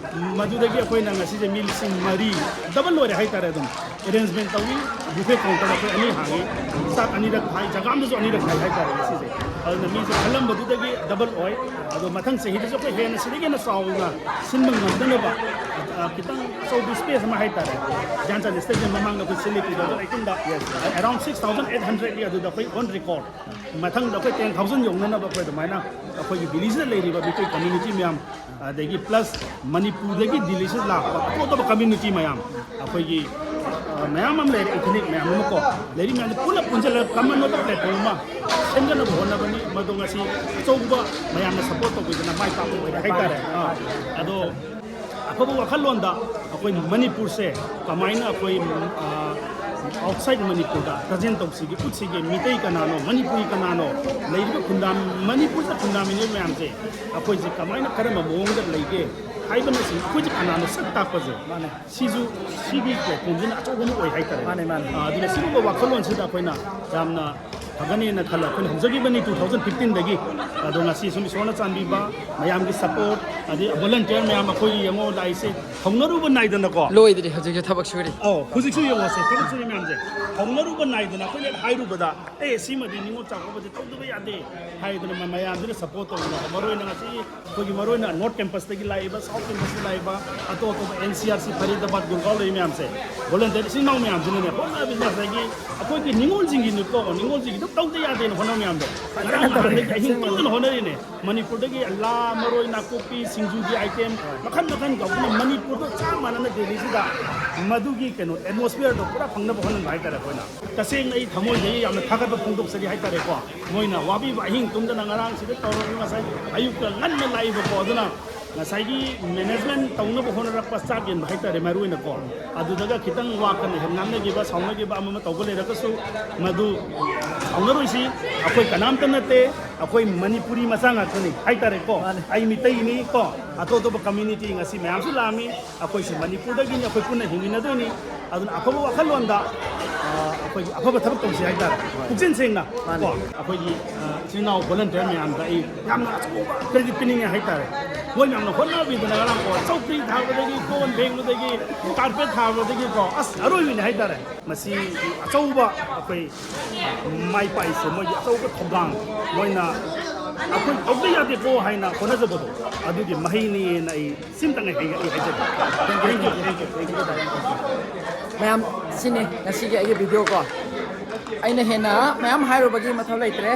ꯃꯗꯨꯗꯒꯤ ꯑꯩꯈꯣꯏꯅ ꯉꯁꯤꯁꯦ ꯃꯤ ꯂꯤꯁꯤꯡ ꯃꯔꯤ, ꯗꯕꯜ ꯑꯣꯏꯔꯦ ꯍꯥꯏꯇꯥꯔꯦ꯫ ꯑꯗꯨꯝ ꯑꯦꯔꯦꯟꯖꯃꯦꯟ ꯇꯧꯏ, ꯕꯨꯐꯦ ꯀꯥꯎꯟꯇꯔ ꯑꯩꯈꯣꯏ ꯑꯅꯤ ꯍꯥꯡꯉꯤ, ꯆꯥꯛ ꯑꯅꯤꯔꯛ ꯊꯥꯏ, ꯖꯒꯥ ꯑꯃꯗꯁꯨ ꯑꯅꯤꯔꯛ ꯊꯥꯏ ꯍꯥꯏꯇꯥꯔꯦ ꯉꯁꯤꯁꯦ꯫ ꯑꯗꯨꯅ ꯃꯤꯁꯦ ꯈꯜꯂꯝꯕꯗꯨꯗꯒꯤ ꯗꯕꯜ ꯑꯣꯏ꯫ ꯑꯗꯣ ꯃꯊꯪ ꯆꯍꯤꯗꯁꯨ ꯑꯩꯈꯣꯏ ꯍꯦꯟꯅ ꯁꯤꯗꯒꯤ ꯍꯦꯟꯅ ꯆꯥꯎꯅ ꯁꯤꯟꯕ ꯉꯝꯅꯅꯕ, ꯑ, ꯈꯤꯇꯪ ꯑꯆꯧꯕ ꯁ꯭ꯄꯦꯁ ꯑꯃ ꯍꯥꯏꯇꯥꯔꯦ, ꯒ꯭ꯌꯥꯟꯆꯥꯟ ꯁ꯭ꯇꯦꯗꯤꯌꯝ ꯃꯃꯥꯡꯗ ꯑꯩꯈꯣꯏ ꯁꯤꯜꯂꯤ, two thousand eighteen ꯗ, yes, around six thousand eight hundred ꯂꯤ ꯑꯗꯨꯗ ꯑꯩꯈꯣꯏ on record꯫ ꯃꯊꯪꯗ ꯑꯩꯈꯣꯏ ten thousand ꯌꯧꯅꯅꯕ ꯑꯩꯈꯣꯏ ꯑꯗꯨꯃꯥꯏꯅ ꯑꯩꯈꯣꯏꯒꯤ ꯚꯤꯂꯦꯖꯇ ꯂꯩꯔꯤꯕ ꯃꯤꯇꯩ ꯀꯝꯃ꯭ꯌꯨꯅꯤꯇꯤ ꯃꯌꯥꯝ, ꯑꯗꯒꯤ ꯄ꯭ꯂꯁ ꯃꯅꯤꯄꯨꯔꯗꯒꯤ ꯗꯤꯜꯂꯤꯁꯤꯗ ꯂꯥꯛꯄ ꯑꯇꯣꯞ ꯑꯇꯣꯞꯄ ꯀꯝꯃ꯭ꯌꯨꯅꯤꯇꯤ ꯃꯌꯥꯝ, ꯑꯩꯈꯣꯏꯒꯤ, ꯑ, ꯃꯌꯥꯝ ꯑꯃ ꯂꯩꯔꯦ, ꯏꯊꯅꯤꯛ ꯃꯌꯥꯝ ꯑꯃ ꯀꯣ, ꯂꯩꯔꯤ ꯃꯌꯥꯝꯁꯦ ꯄꯨꯟꯅ ꯄꯨꯟꯁꯤꯜꯂꯒ ꯀꯃꯟ ꯑꯣꯏꯕ ꯄ꯭ꯂꯦꯠꯐꯣꯝ ꯑꯃ ꯁꯦꯝꯒꯠꯅꯕ ꯍꯣꯠꯅꯕꯅꯤ꯫ ꯃꯗꯣ ꯉꯁꯤ ꯑꯆꯧꯕ ꯃꯌꯥꯝꯅ ꯁꯄꯣꯔꯠ ꯇꯧꯕꯤꯗꯅ ꯃꯥꯏ ꯄꯥꯛꯄ ꯑꯣꯏꯔꯦ ꯍꯥꯏꯇꯥꯔꯦ꯫ ꯑꯥ, ꯑꯗꯣ ꯑꯐꯕ ꯋꯥꯈꯜꯂꯣꯟꯗ ꯑꯩꯈꯣꯏ ꯃꯅꯤꯄꯨꯔꯁꯦ ꯀꯃꯥꯏꯅ ꯑꯩꯈꯣꯏ, ꯑ, ꯑꯥꯎꯠꯁꯥꯏꯠ ꯃꯅꯤꯄꯨꯔꯗ ꯄ꯭ꯔꯖꯦꯟ ꯇꯧꯁꯤꯒꯦ, ꯎꯠꯁꯤꯒꯦ, ꯃꯤꯇꯩ ꯀꯅꯥꯅꯣ, ꯃꯅꯤꯄꯨꯔꯤ ꯀꯅꯥꯅꯣ, ꯂꯩꯔꯤꯕ ꯈꯨꯟꯗꯥ-, ꯃꯅꯤꯄꯨꯔꯗ ꯈꯨꯟꯗꯥꯃꯤꯟꯅꯔꯤꯕ ꯃꯌꯥꯝꯁꯦ ꯑꯩꯈꯣꯏꯁꯦ ꯀꯃꯥꯏꯅ, ꯀꯔꯝꯕ ꯃꯑꯣꯡꯗ ꯂꯩꯒꯦ ꯍꯥꯏꯕꯅꯆꯤꯡꯕ ꯑꯩꯈꯣꯏꯁꯦ ꯀꯅꯥꯅꯣ ꯁꯛ ꯇꯥꯛꯄꯁꯦ꯫ ꯃꯥꯅꯦ꯫ ꯁꯤꯁꯨ, ꯁꯤꯒꯤ ꯄ꯭ꯂꯦꯠꯐꯣꯝꯁꯤꯅ ꯑꯆꯧꯕ ꯑꯃ ꯑꯣꯏ ꯍꯥꯏꯇꯥꯔꯦ꯫ ꯃꯥꯅꯦ, ꯃꯥꯅꯦ꯫ ꯑ, ꯑꯗꯨꯅ ꯁꯤꯒꯨꯝꯕ ꯋꯥꯈꯜꯂꯣꯟꯁꯤꯗ ꯑꯩꯈꯣꯏꯅ ꯌꯥꯝꯅ ꯐꯒꯅꯦꯅ ꯈꯜꯂꯦ꯫ ꯑꯩꯈꯣꯏꯅ ꯍꯧꯖꯈꯤꯕꯅꯤ two thousand fifteen ꯗꯒꯤ꯫ ꯑꯗꯣ ꯉꯁꯤ ꯁꯨꯝ ꯏꯁꯣꯔꯅ ꯆꯥꯟꯕꯤꯕ, ꯃꯌꯥꯝꯒꯤ ꯁꯄꯣꯔꯠ, ꯑꯗꯩ ꯚꯣꯂꯟꯇꯤꯌꯔ ꯃꯌꯥꯝ ꯑꯩꯈꯣꯏꯒꯤ ꯌꯦꯡꯉꯣ ꯂꯥꯛꯏꯁꯦ ꯍꯧꯅꯔꯨꯕ ꯅꯥꯏꯗꯅꯀꯣ꯫ ꯂꯣꯏꯗ꯭ꯔꯤ, ꯍꯧꯖꯤꯛꯁꯨ ꯊꯕꯛ ꯁꯨꯔꯤ꯫ ꯑꯧ, ꯍꯧꯖꯤꯛꯁꯨ ꯌꯦꯡꯉꯣꯁꯦ, ꯊꯕꯛ ꯁꯨꯔꯤ ꯃꯌꯥꯝꯁꯦ ꯍꯧꯅꯔꯨꯕ ꯅꯥꯏꯗꯅ ꯑꯩꯈꯣꯏꯅ ꯍꯥꯏꯔꯨꯕꯗ, "ꯑꯦ, ꯁꯤꯃꯗꯤ ꯅꯤꯉꯣꯜ ꯆꯥꯛꯀꯧꯕꯁꯦ ꯇꯧꯗꯕ ꯌꯥꯗꯦ" ꯍꯥꯏꯗꯅ ꯃ-, ꯃꯌꯥꯝꯁꯤꯅ ꯁꯄꯣꯔꯠ ꯇꯧꯗꯅ, ꯃꯔꯨꯑꯣꯏꯅ ꯉꯁꯤ ꯑꯩꯈꯣꯏꯒꯤ ꯃꯔꯨꯑꯣꯏꯅ ꯅꯣꯔꯠ ꯀꯦꯝꯄꯁꯇꯒꯤ ꯂꯥꯛꯏꯕ, ꯁꯥꯎꯠ ꯀꯦꯝꯄꯁꯇ ꯂꯥꯛꯏꯕ, ꯑꯇꯣꯞ ꯑꯇꯣꯞꯄ N C R C, Faridabad, Gurgaon ꯂꯩꯔꯤ ꯃꯌꯥꯝꯁꯦ, ꯚꯣꯂꯟꯇꯤꯌꯔ ꯏꯆꯤꯟ ꯏꯅꯥꯎ ꯃꯌꯥꯝꯁꯤꯅꯅꯦ, ꯍꯣꯠꯅꯕꯁꯤꯅ ꯉꯁꯥꯏꯒꯤ ꯑꯩꯈꯣꯏꯒꯤ ꯅꯤꯉꯣꯜꯁꯤꯡꯒꯤꯅꯤꯀꯣ, ꯅꯤꯉꯣꯜꯁꯤꯡꯒꯤ ꯑꯗꯨꯝ ꯇꯧꯗ ꯌꯥꯗꯦꯅ ꯍꯣꯠꯅꯕ ꯃꯌꯥꯝꯗꯣ, ꯉꯔꯥꯡ ꯅꯍꯥꯟꯗꯒꯤ ꯑꯍꯤꯡ ꯇꯨꯝꯗꯅ ꯍꯣꯠꯅꯔꯤꯅꯦ꯫ ꯃꯅꯤꯄꯨꯔꯗꯒꯤ ꯂꯥ, ꯃꯔꯣꯏ, ꯅꯥꯀꯨꯞꯄꯤ, ꯁꯤꯡꯖꯨꯒꯤ ꯑꯥꯏꯇꯦꯝ ꯃꯈꯜ ꯃꯈꯜ ꯀꯧꯗꯨꯅ ꯃꯅꯤꯄꯨꯔꯗ ꯆꯞ ꯃꯥꯟꯅꯅ ꯗꯦꯜꯂꯤꯁꯤꯗ ꯃꯗꯨꯒꯤ ꯀꯩꯅꯣ ꯑꯦꯠꯃꯣꯁꯐꯤꯌꯔꯗꯣ ꯄꯨꯔꯥ ꯐꯪꯅꯕ ꯍꯣꯠꯅꯕ ꯍꯥꯏꯇꯥꯔꯦ꯫ ꯑꯩꯈꯣꯏꯅ ꯇꯁꯦꯡꯅ ꯑꯩ ꯊꯃꯣꯏꯗꯒꯤ ꯌꯥꯝꯅ ꯊꯥꯒꯠꯄ ꯐꯣꯡꯗꯣꯛꯆꯔꯤ ꯍꯥꯏꯇꯥꯔꯦꯀꯣ꯫ ꯃꯣꯏꯅ ꯋꯥꯕꯤꯕ ꯑꯍꯤꯡ ꯇꯨꯝꯗꯅ ꯉꯔꯥꯡꯁꯤꯗ ꯇꯧꯔꯕꯅꯤ, ꯉꯁꯥꯏ ꯑꯌꯨꯛꯇ ꯉꯟꯅ ꯂꯥꯛꯏꯕꯀꯣ꯫ ꯑꯗꯨꯅ ꯉꯁꯥꯏꯒꯤ ꯃꯦꯅꯦꯖꯃꯦꯟ ꯇꯧꯅꯕ ꯍꯣꯠꯅꯔꯛꯄ ꯆꯥꯛ ꯌꯦꯟꯕ ꯍꯥꯏꯇꯥꯔꯦ, ꯃꯔꯨ ꯑꯣꯏꯅꯀꯣ, ꯑꯗꯨꯗꯒ ꯈꯤꯇꯪ ꯋꯥ ꯀꯟꯅ ꯍꯦꯛ ꯉꯥꯡꯅꯈꯤꯕ, ꯁꯥꯎꯅꯈꯤꯕ, ꯑꯃ ꯑꯃ ꯇꯧꯕ ꯂꯩꯔꯒꯁꯨ, ꯃꯗꯨ ꯁꯥꯎꯅꯔꯣꯏꯁꯤ꯫ ꯑꯩꯈꯣꯏ ꯀꯅꯥꯝꯇ ꯅꯠꯇꯦ, ꯑꯩꯈꯣꯏ ꯃꯅꯤꯄꯨꯔꯤ ꯃꯆꯥ ꯉꯥꯛꯇꯅꯤ ꯍꯥꯏꯇꯥꯔꯦꯀꯣ꯫ ꯃꯥꯅꯦ꯫ ꯑꯩ ꯃꯤꯇꯩꯅꯤ ꯀꯣ, ꯑꯇꯣꯞ ꯑꯇꯣꯞꯄ ꯀꯝꯃ꯭ꯌꯨꯅꯤꯇꯤ ꯉꯁꯤ ꯃꯌꯥꯝꯁꯨ ꯂꯥꯛꯑꯝꯃꯤ꯫ ꯑꯩꯈꯣꯏꯁꯨ ꯃꯅꯤꯄꯨꯔꯗꯒꯤꯅꯤ, ꯑꯩꯈꯣꯏ ꯄꯨꯟꯅ ꯍꯤꯡꯃꯤꯟꯅꯗꯣꯏꯅꯤ꯫ ꯑꯗꯨꯅ ꯑꯐꯕ ꯋꯥꯈꯜꯂꯣꯟꯗ, ꯑ, ꯑꯩꯈꯣꯏꯒꯤ ꯑꯐꯕ ꯊꯕꯛ ꯇꯧꯁꯤ ꯍꯥꯏꯇꯥꯔꯦ꯫ ꯄꯨꯛꯆꯦꯜ ꯁꯦꯡꯅ ꯃꯥꯅꯦ꯫ ꯀꯣ, ꯑꯩꯈꯣꯏꯒꯤ, ꯑ, ꯏꯆꯤꯜ ꯏꯅꯥꯎ ꯚꯣꯂꯟꯇꯤꯌꯔ ꯃꯌꯥꯝꯗ ꯑꯩ ꯌꯥꯝꯅ ꯑꯆꯧꯕ ꯀ꯭ꯔꯦꯗꯤꯠ ꯄꯤꯅꯤꯡꯉꯦ ꯍꯥꯏꯇꯥꯔꯦ꯫ ꯃꯣꯏ ꯃꯌꯥꯝꯅ ꯍꯣꯠꯅꯕꯤꯗꯅ ꯉꯔꯥꯡ ꯀꯣ, ꯆꯧꯀ꯭ꯔꯤ ꯊꯥꯕꯗꯒꯤ, ꯀꯣꯟ ꯐꯦꯡꯕꯗꯒꯤ, ꯀꯥꯔꯄꯦꯠ ꯊꯥꯕꯗꯒꯤꯀꯣ, ꯑꯁ, ꯑꯔꯣꯏꯕꯤꯅꯤ ꯍꯥꯏꯇꯥꯔꯦ꯫ ꯃꯁꯤ ꯑꯆꯧꯕ ꯑꯩꯈꯣꯏ ꯃꯥꯏ ꯄꯥꯛꯏꯁꯦ ꯃꯣꯏꯒꯤ ꯑꯆꯧꯕ ꯊꯧꯗꯥꯡ, ꯃꯣꯏꯅ ꯑꯩꯈꯣꯏ ꯇꯧꯗ ꯌꯥꯗꯦꯀꯣ ꯍꯥꯏꯅ ꯍꯣꯠꯅꯖꯕꯗꯣ, ꯑꯗꯨꯒꯤ ꯃꯍꯩꯅꯤꯅ ꯑꯩ ꯁꯤꯝꯇꯪ ꯑꯩ ꯍꯥꯏꯖꯒꯦ꯫ Thank you, thank you, thank you, thank you. ꯃꯌꯥꯝ, ꯁꯤꯅꯤ ꯉꯁꯤꯒꯤ ꯑꯩꯒꯤ ꯚꯤꯗꯤꯑꯣ ꯀꯣ꯫ ꯑꯩꯅ ꯍꯦꯟꯅ ꯃꯌꯥꯝ ꯍꯥꯏꯔꯨꯕꯒꯤ ꯃꯊꯧ ꯂꯩꯇ꯭ꯔꯦ꯫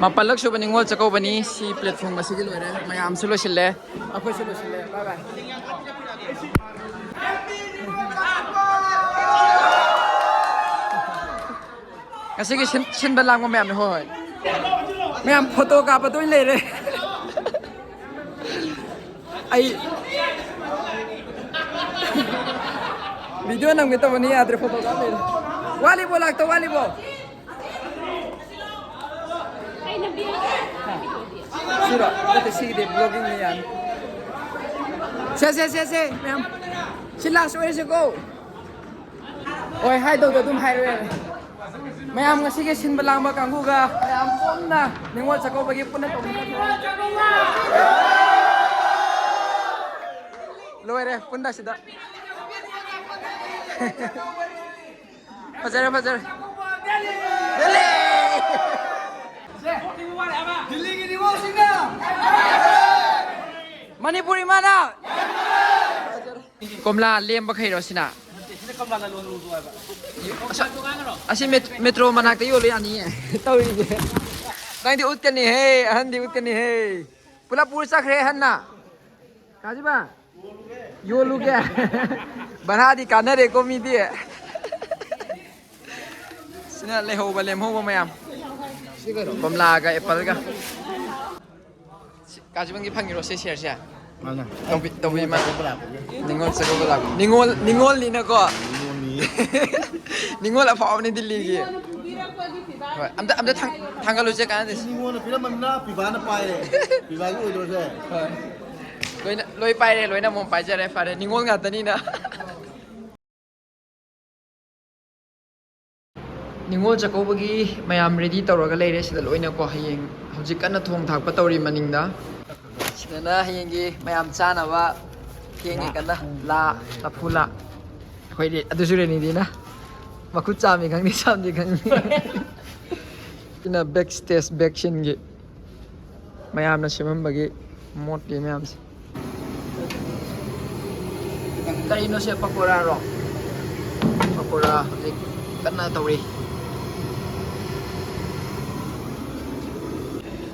ꯃꯥꯄꯜꯂꯛ ꯁꯨꯕ ꯅꯤꯉꯣꯜ ꯆꯥꯛꯀꯧꯕꯅꯤ꯫ ꯁꯤ ꯄ꯭ꯂꯦꯠꯐꯣꯝ ꯑꯁꯤꯒꯤ ꯂꯣꯏꯔꯦ, ꯃꯌꯥꯝꯁꯨ ꯂꯣꯏꯁꯤꯜꯂꯦ꯫ ꯑꯩꯈꯣꯏꯁꯨ ꯂꯣꯏꯁꯤꯜꯂꯦ꯫ Bye bye. ꯉꯁꯤꯒꯤ ꯁꯤꯟ-, ꯁꯤꯟꯕ ꯂꯥꯡꯕ ꯃꯌꯥꯝꯅꯤ꯫ ꯍꯣꯏ, ꯍꯣꯏ꯫ ꯃꯌꯥꯝ ꯐꯣꯇꯣ ꯀꯥꯞꯄꯗ ꯑꯣꯏꯅ ꯂꯩꯔꯦ꯫ ꯑꯩ ꯚꯤꯗꯤꯑꯣ ꯅꯝꯒꯦ ꯇꯧꯕꯅꯤ, ꯌꯥꯗ꯭ꯔꯦ, ꯐꯣꯇꯣ ꯀꯥꯞ ꯂꯩꯔꯦ꯫ ꯋꯥꯠꯂꯤꯕꯣ? ꯂꯥꯛꯇꯧ ꯋꯥꯠꯂꯤꯕꯣ? ꯁꯤꯔꯣ? ꯅꯠꯇꯦ, ꯁꯤꯒꯤꯗꯤ ꯕ꯭ꯂꯣꯒꯤꯡꯅꯤ, ꯌꯥꯅꯤ꯫ ꯁꯦ, ꯁꯦ, ꯁꯦ, ꯁꯦ, ꯃꯌꯥꯝ꯫ ꯁꯤ ꯂꯥꯁ ꯑꯣꯏꯔꯁꯤꯀꯣ꯫ ꯍꯣꯏ, ꯍꯥꯏꯗꯧꯗꯣ ꯑꯗꯨꯝ ꯍꯥꯏꯔꯣ ꯌꯥꯔꯦ꯫ ꯃꯌꯥꯝ ꯉꯁꯤꯒꯤ ꯁꯤꯟꯕ ꯂꯥꯡꯕ ꯀꯥꯡꯕꯨꯒ ꯃꯌꯥꯝ ꯄꯨꯟꯅ ꯅꯤꯉꯣꯜ ꯆꯥꯛꯀꯧꯕꯒꯤ ꯄꯨꯟꯅ ꯇꯧꯃꯤꯟꯅꯕ꯫ ꯂꯣꯏꯔꯦ, ꯄꯨꯟꯗ ꯁꯤꯗ꯫ ꯐꯖꯔꯦ, ꯐꯖꯔꯦ꯫ ꯃꯅꯤꯄꯨꯔꯤ ꯃꯥꯅ꯫ ꯀꯣꯝꯂꯥ ꯂꯦꯝꯕꯈꯩꯔꯣ ꯁꯤꯅ? ꯑꯁ-, ꯑꯁꯤ ꯃꯦꯠ-, ꯃꯦꯇ꯭ꯔꯣ ꯃꯅꯥꯛꯇ ꯌꯣꯜꯂꯨ ꯌꯥꯅꯤꯌꯦ꯫ ꯇꯧꯔꯤꯁꯦ꯫ ꯅꯪꯗꯤ ꯎꯠꯀꯅꯤꯍꯦ, ꯑꯍꯟꯗꯤ ꯎꯠꯀꯅꯤꯍꯦ꯫ ꯄꯨꯂꯞ ꯄꯨꯔ ꯆꯠꯈ꯭ꯔꯦ ꯑꯍꯟꯅ꯫ ꯀꯥꯖꯤꯕ? ꯌꯣꯜꯂꯨꯒꯦ꯫ ꯚꯔꯥꯗꯤ ꯀꯥꯟꯅꯔꯦꯀꯣ ꯃꯤꯗꯤ꯫ ꯁꯤꯅ ꯂꯩꯍꯧꯕ ꯂꯦꯝꯍꯧꯕ ꯃꯌꯥꯝ꯫ ꯀꯣꯝꯂꯥꯒ ꯑꯦꯄꯜꯒ꯫ ꯁꯤ, ꯀꯥꯖꯤꯕꯪꯒꯤ ꯐꯪꯉꯤꯔꯣ ꯁꯤ ꯁꯤꯌꯔꯁꯦ? ꯃꯥꯅ ꯇꯧꯕꯤ- ꯇꯧꯕꯤ ꯃꯥ꯫ ꯆꯥꯛꯀꯧꯕ ꯂꯥꯛꯄꯒꯤ꯫ ꯅꯤꯉꯣꯜ ꯆꯥꯛꯀꯧꯕ ꯂꯥꯛꯄ꯫ ꯅꯤꯉꯣꯜ, ꯅꯤꯉꯣꯜꯅꯤꯅꯀꯣ꯫ ꯅꯤꯉꯣꯜꯅꯤ꯫ ꯅꯤꯉꯣꯜ ꯑꯐꯥꯎꯕꯅꯤ ꯗꯤꯜꯂꯤꯒꯤ꯫ ꯍꯣꯏ, ꯑꯝꯇ, ꯑꯝꯇ ꯊꯥꯡ-, ꯊꯥꯡꯒꯠꯂꯨꯁꯦ, ꯀꯥꯟꯅꯗꯦ꯫ ꯅꯤꯉꯣꯜꯅ ꯄꯤꯔꯝꯕꯅꯤꯅ ꯄꯤꯕꯥꯅ ꯄꯥꯏꯔꯦ꯫ ꯄꯤꯕꯥꯒꯤ ꯑꯣꯏꯗꯣꯏꯁꯦ꯫ ꯍꯣꯏ꯫ ꯂꯣꯏꯅ, ꯂꯣꯏ ꯄꯥꯏꯔꯦ, ꯂꯣꯏꯅ ꯑꯃꯃꯝ ꯄꯥꯏꯖꯔꯦ, ꯐꯔꯦ, ꯅꯤꯉꯣꯜ ꯉꯥꯛꯇꯅꯤꯅ꯫ ꯅꯤꯉꯣꯜ ꯆꯥꯛꯀꯧꯕꯒꯤ ꯃꯌꯥꯝ ready ꯇꯧꯔꯒ ꯂꯩꯔꯦ ꯁꯤꯗ ꯂꯣꯏꯅꯀꯣ꯫ ꯍꯌꯦꯡ ꯍꯧꯖꯤꯛ ꯀꯟꯅ ꯊꯣꯡ ꯊꯥꯛꯄ ꯇꯧꯔꯤ ꯃꯅꯤꯡꯗ꯫ ꯁꯤꯗꯅ ꯍꯌꯦꯡꯒꯤ ꯃꯌꯥꯝ ꯆꯥꯅꯕ ꯐꯦꯡꯉꯤ ꯀꯟꯅ꯫ ꯂꯥ, ꯂꯐꯨ ꯂꯥ꯫ ꯑꯩꯈꯣꯏꯗꯤ ꯑꯗꯨꯁꯨ ꯔꯦꯅꯤꯗꯤꯅ ꯃꯈꯨꯠ ꯆꯥꯝꯃꯤ ꯈꯪꯗꯦ, ꯆꯥꯝꯗꯤ ꯈꯪꯗꯦ꯫ ꯁꯤꯅ back stage, back sceneꯒꯤ ꯃꯌꯥꯝꯅ ꯁꯦꯝꯃꯝꯕꯒꯤ ꯃꯣꯠꯄꯤ ꯃꯌꯥꯝꯁꯦ꯫ ꯀꯔꯤꯅꯣ ꯁꯦ, ꯄꯀꯣꯔꯥꯔꯣ? ꯄꯀꯣꯔꯥ ꯍꯧꯖꯤꯛ ꯀꯟꯅ ꯇꯧꯔꯤ꯫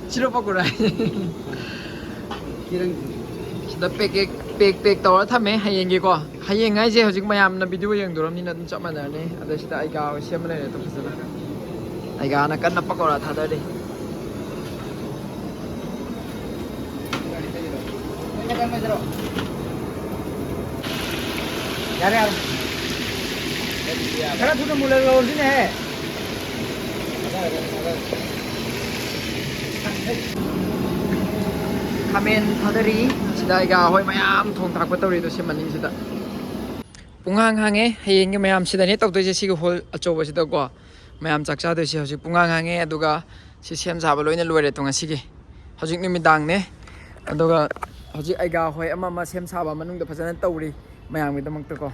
ꯁꯤꯔꯣ ꯄꯀꯣꯔꯥ? ꯁꯤꯗ pack, pack, pack, pack ꯇꯧꯔ ꯊꯝꯃꯦ ꯍꯌꯦꯡꯒꯤꯀꯣ꯫ ꯍꯌꯦꯡ ꯍꯥꯏꯁꯦ ꯍꯧꯖꯤꯛ ꯃꯌꯥꯝꯅ video ꯌꯦꯡꯗꯣꯔꯝꯅꯤꯅ ꯑꯗꯨꯝ ꯆꯞ ꯃꯥꯟꯅꯔꯅꯤ꯫ ꯑꯗ ꯁꯤꯗ ꯑꯩꯒꯥ ꯍꯣꯏ ꯁꯦꯝꯃ ꯂꯩꯔꯦ ꯑꯗꯨꯝ ꯐꯖꯅ꯫ ꯑꯩꯒꯥꯅ ꯀꯟꯅ ꯄꯀꯧꯔꯥ ꯊꯥꯗꯔꯤ꯫ ꯌꯥꯔꯦ, ꯌꯥꯔꯦ꯫ ꯈꯔ ꯊꯨꯅ ꯃꯨꯜꯍꯜꯂꯛꯑꯣ ꯁꯤꯅꯦꯍꯦ꯫ ꯈꯥꯃꯦꯟ ꯊꯥꯗꯔꯤ꯫ ꯁꯤꯗ ꯑꯩꯒꯥ ꯍꯣꯏ ꯃꯌꯥꯝ ꯊꯣꯡ ꯊꯥꯛꯄ ꯇꯧꯔꯤꯗꯣ ꯁꯤ ꯃꯅꯤꯡꯁꯤꯗ꯫ ꯄꯨꯡꯍꯥꯡ ꯍꯥꯡꯉꯦ꯫ ꯍꯌꯦꯡꯒꯤ ꯃꯌꯥꯝ ꯁꯤꯗꯅꯦ ꯇꯧꯗꯣꯏꯁꯦ, ꯁꯤꯒꯤ hall ꯑꯆꯧꯕꯁꯤꯗꯀꯣ꯫ ꯃꯌꯥꯝ ꯆꯥꯛ ꯆꯥꯗꯣꯏꯁꯦ ꯍꯧꯖꯤꯛ ꯄꯨꯡꯍꯥꯡ ꯍꯥꯡꯉꯦ꯫ ꯑꯗꯨꯒ ꯁꯤ ꯁꯦꯝ ꯁꯥꯕ ꯂꯣꯏꯅ ꯂꯣꯏꯔꯦ ꯇꯣ ꯉꯁꯤꯒꯤ꯫ ꯍꯧꯖꯤꯛ ꯅꯨꯃꯤꯗꯥꯡꯅꯦ꯫ ꯑꯗꯨꯒ ꯍꯧꯖꯤꯛ ꯑꯩꯒꯥ ꯍꯣꯏ ꯑꯃ ꯑꯃ ꯁꯦꯝ ꯁꯥꯕ ꯃꯅꯨꯡꯗ ꯐꯖꯅ ꯇꯧꯔꯤ ꯃꯌꯥꯝꯒꯤꯗꯃꯛꯇꯀꯣ꯫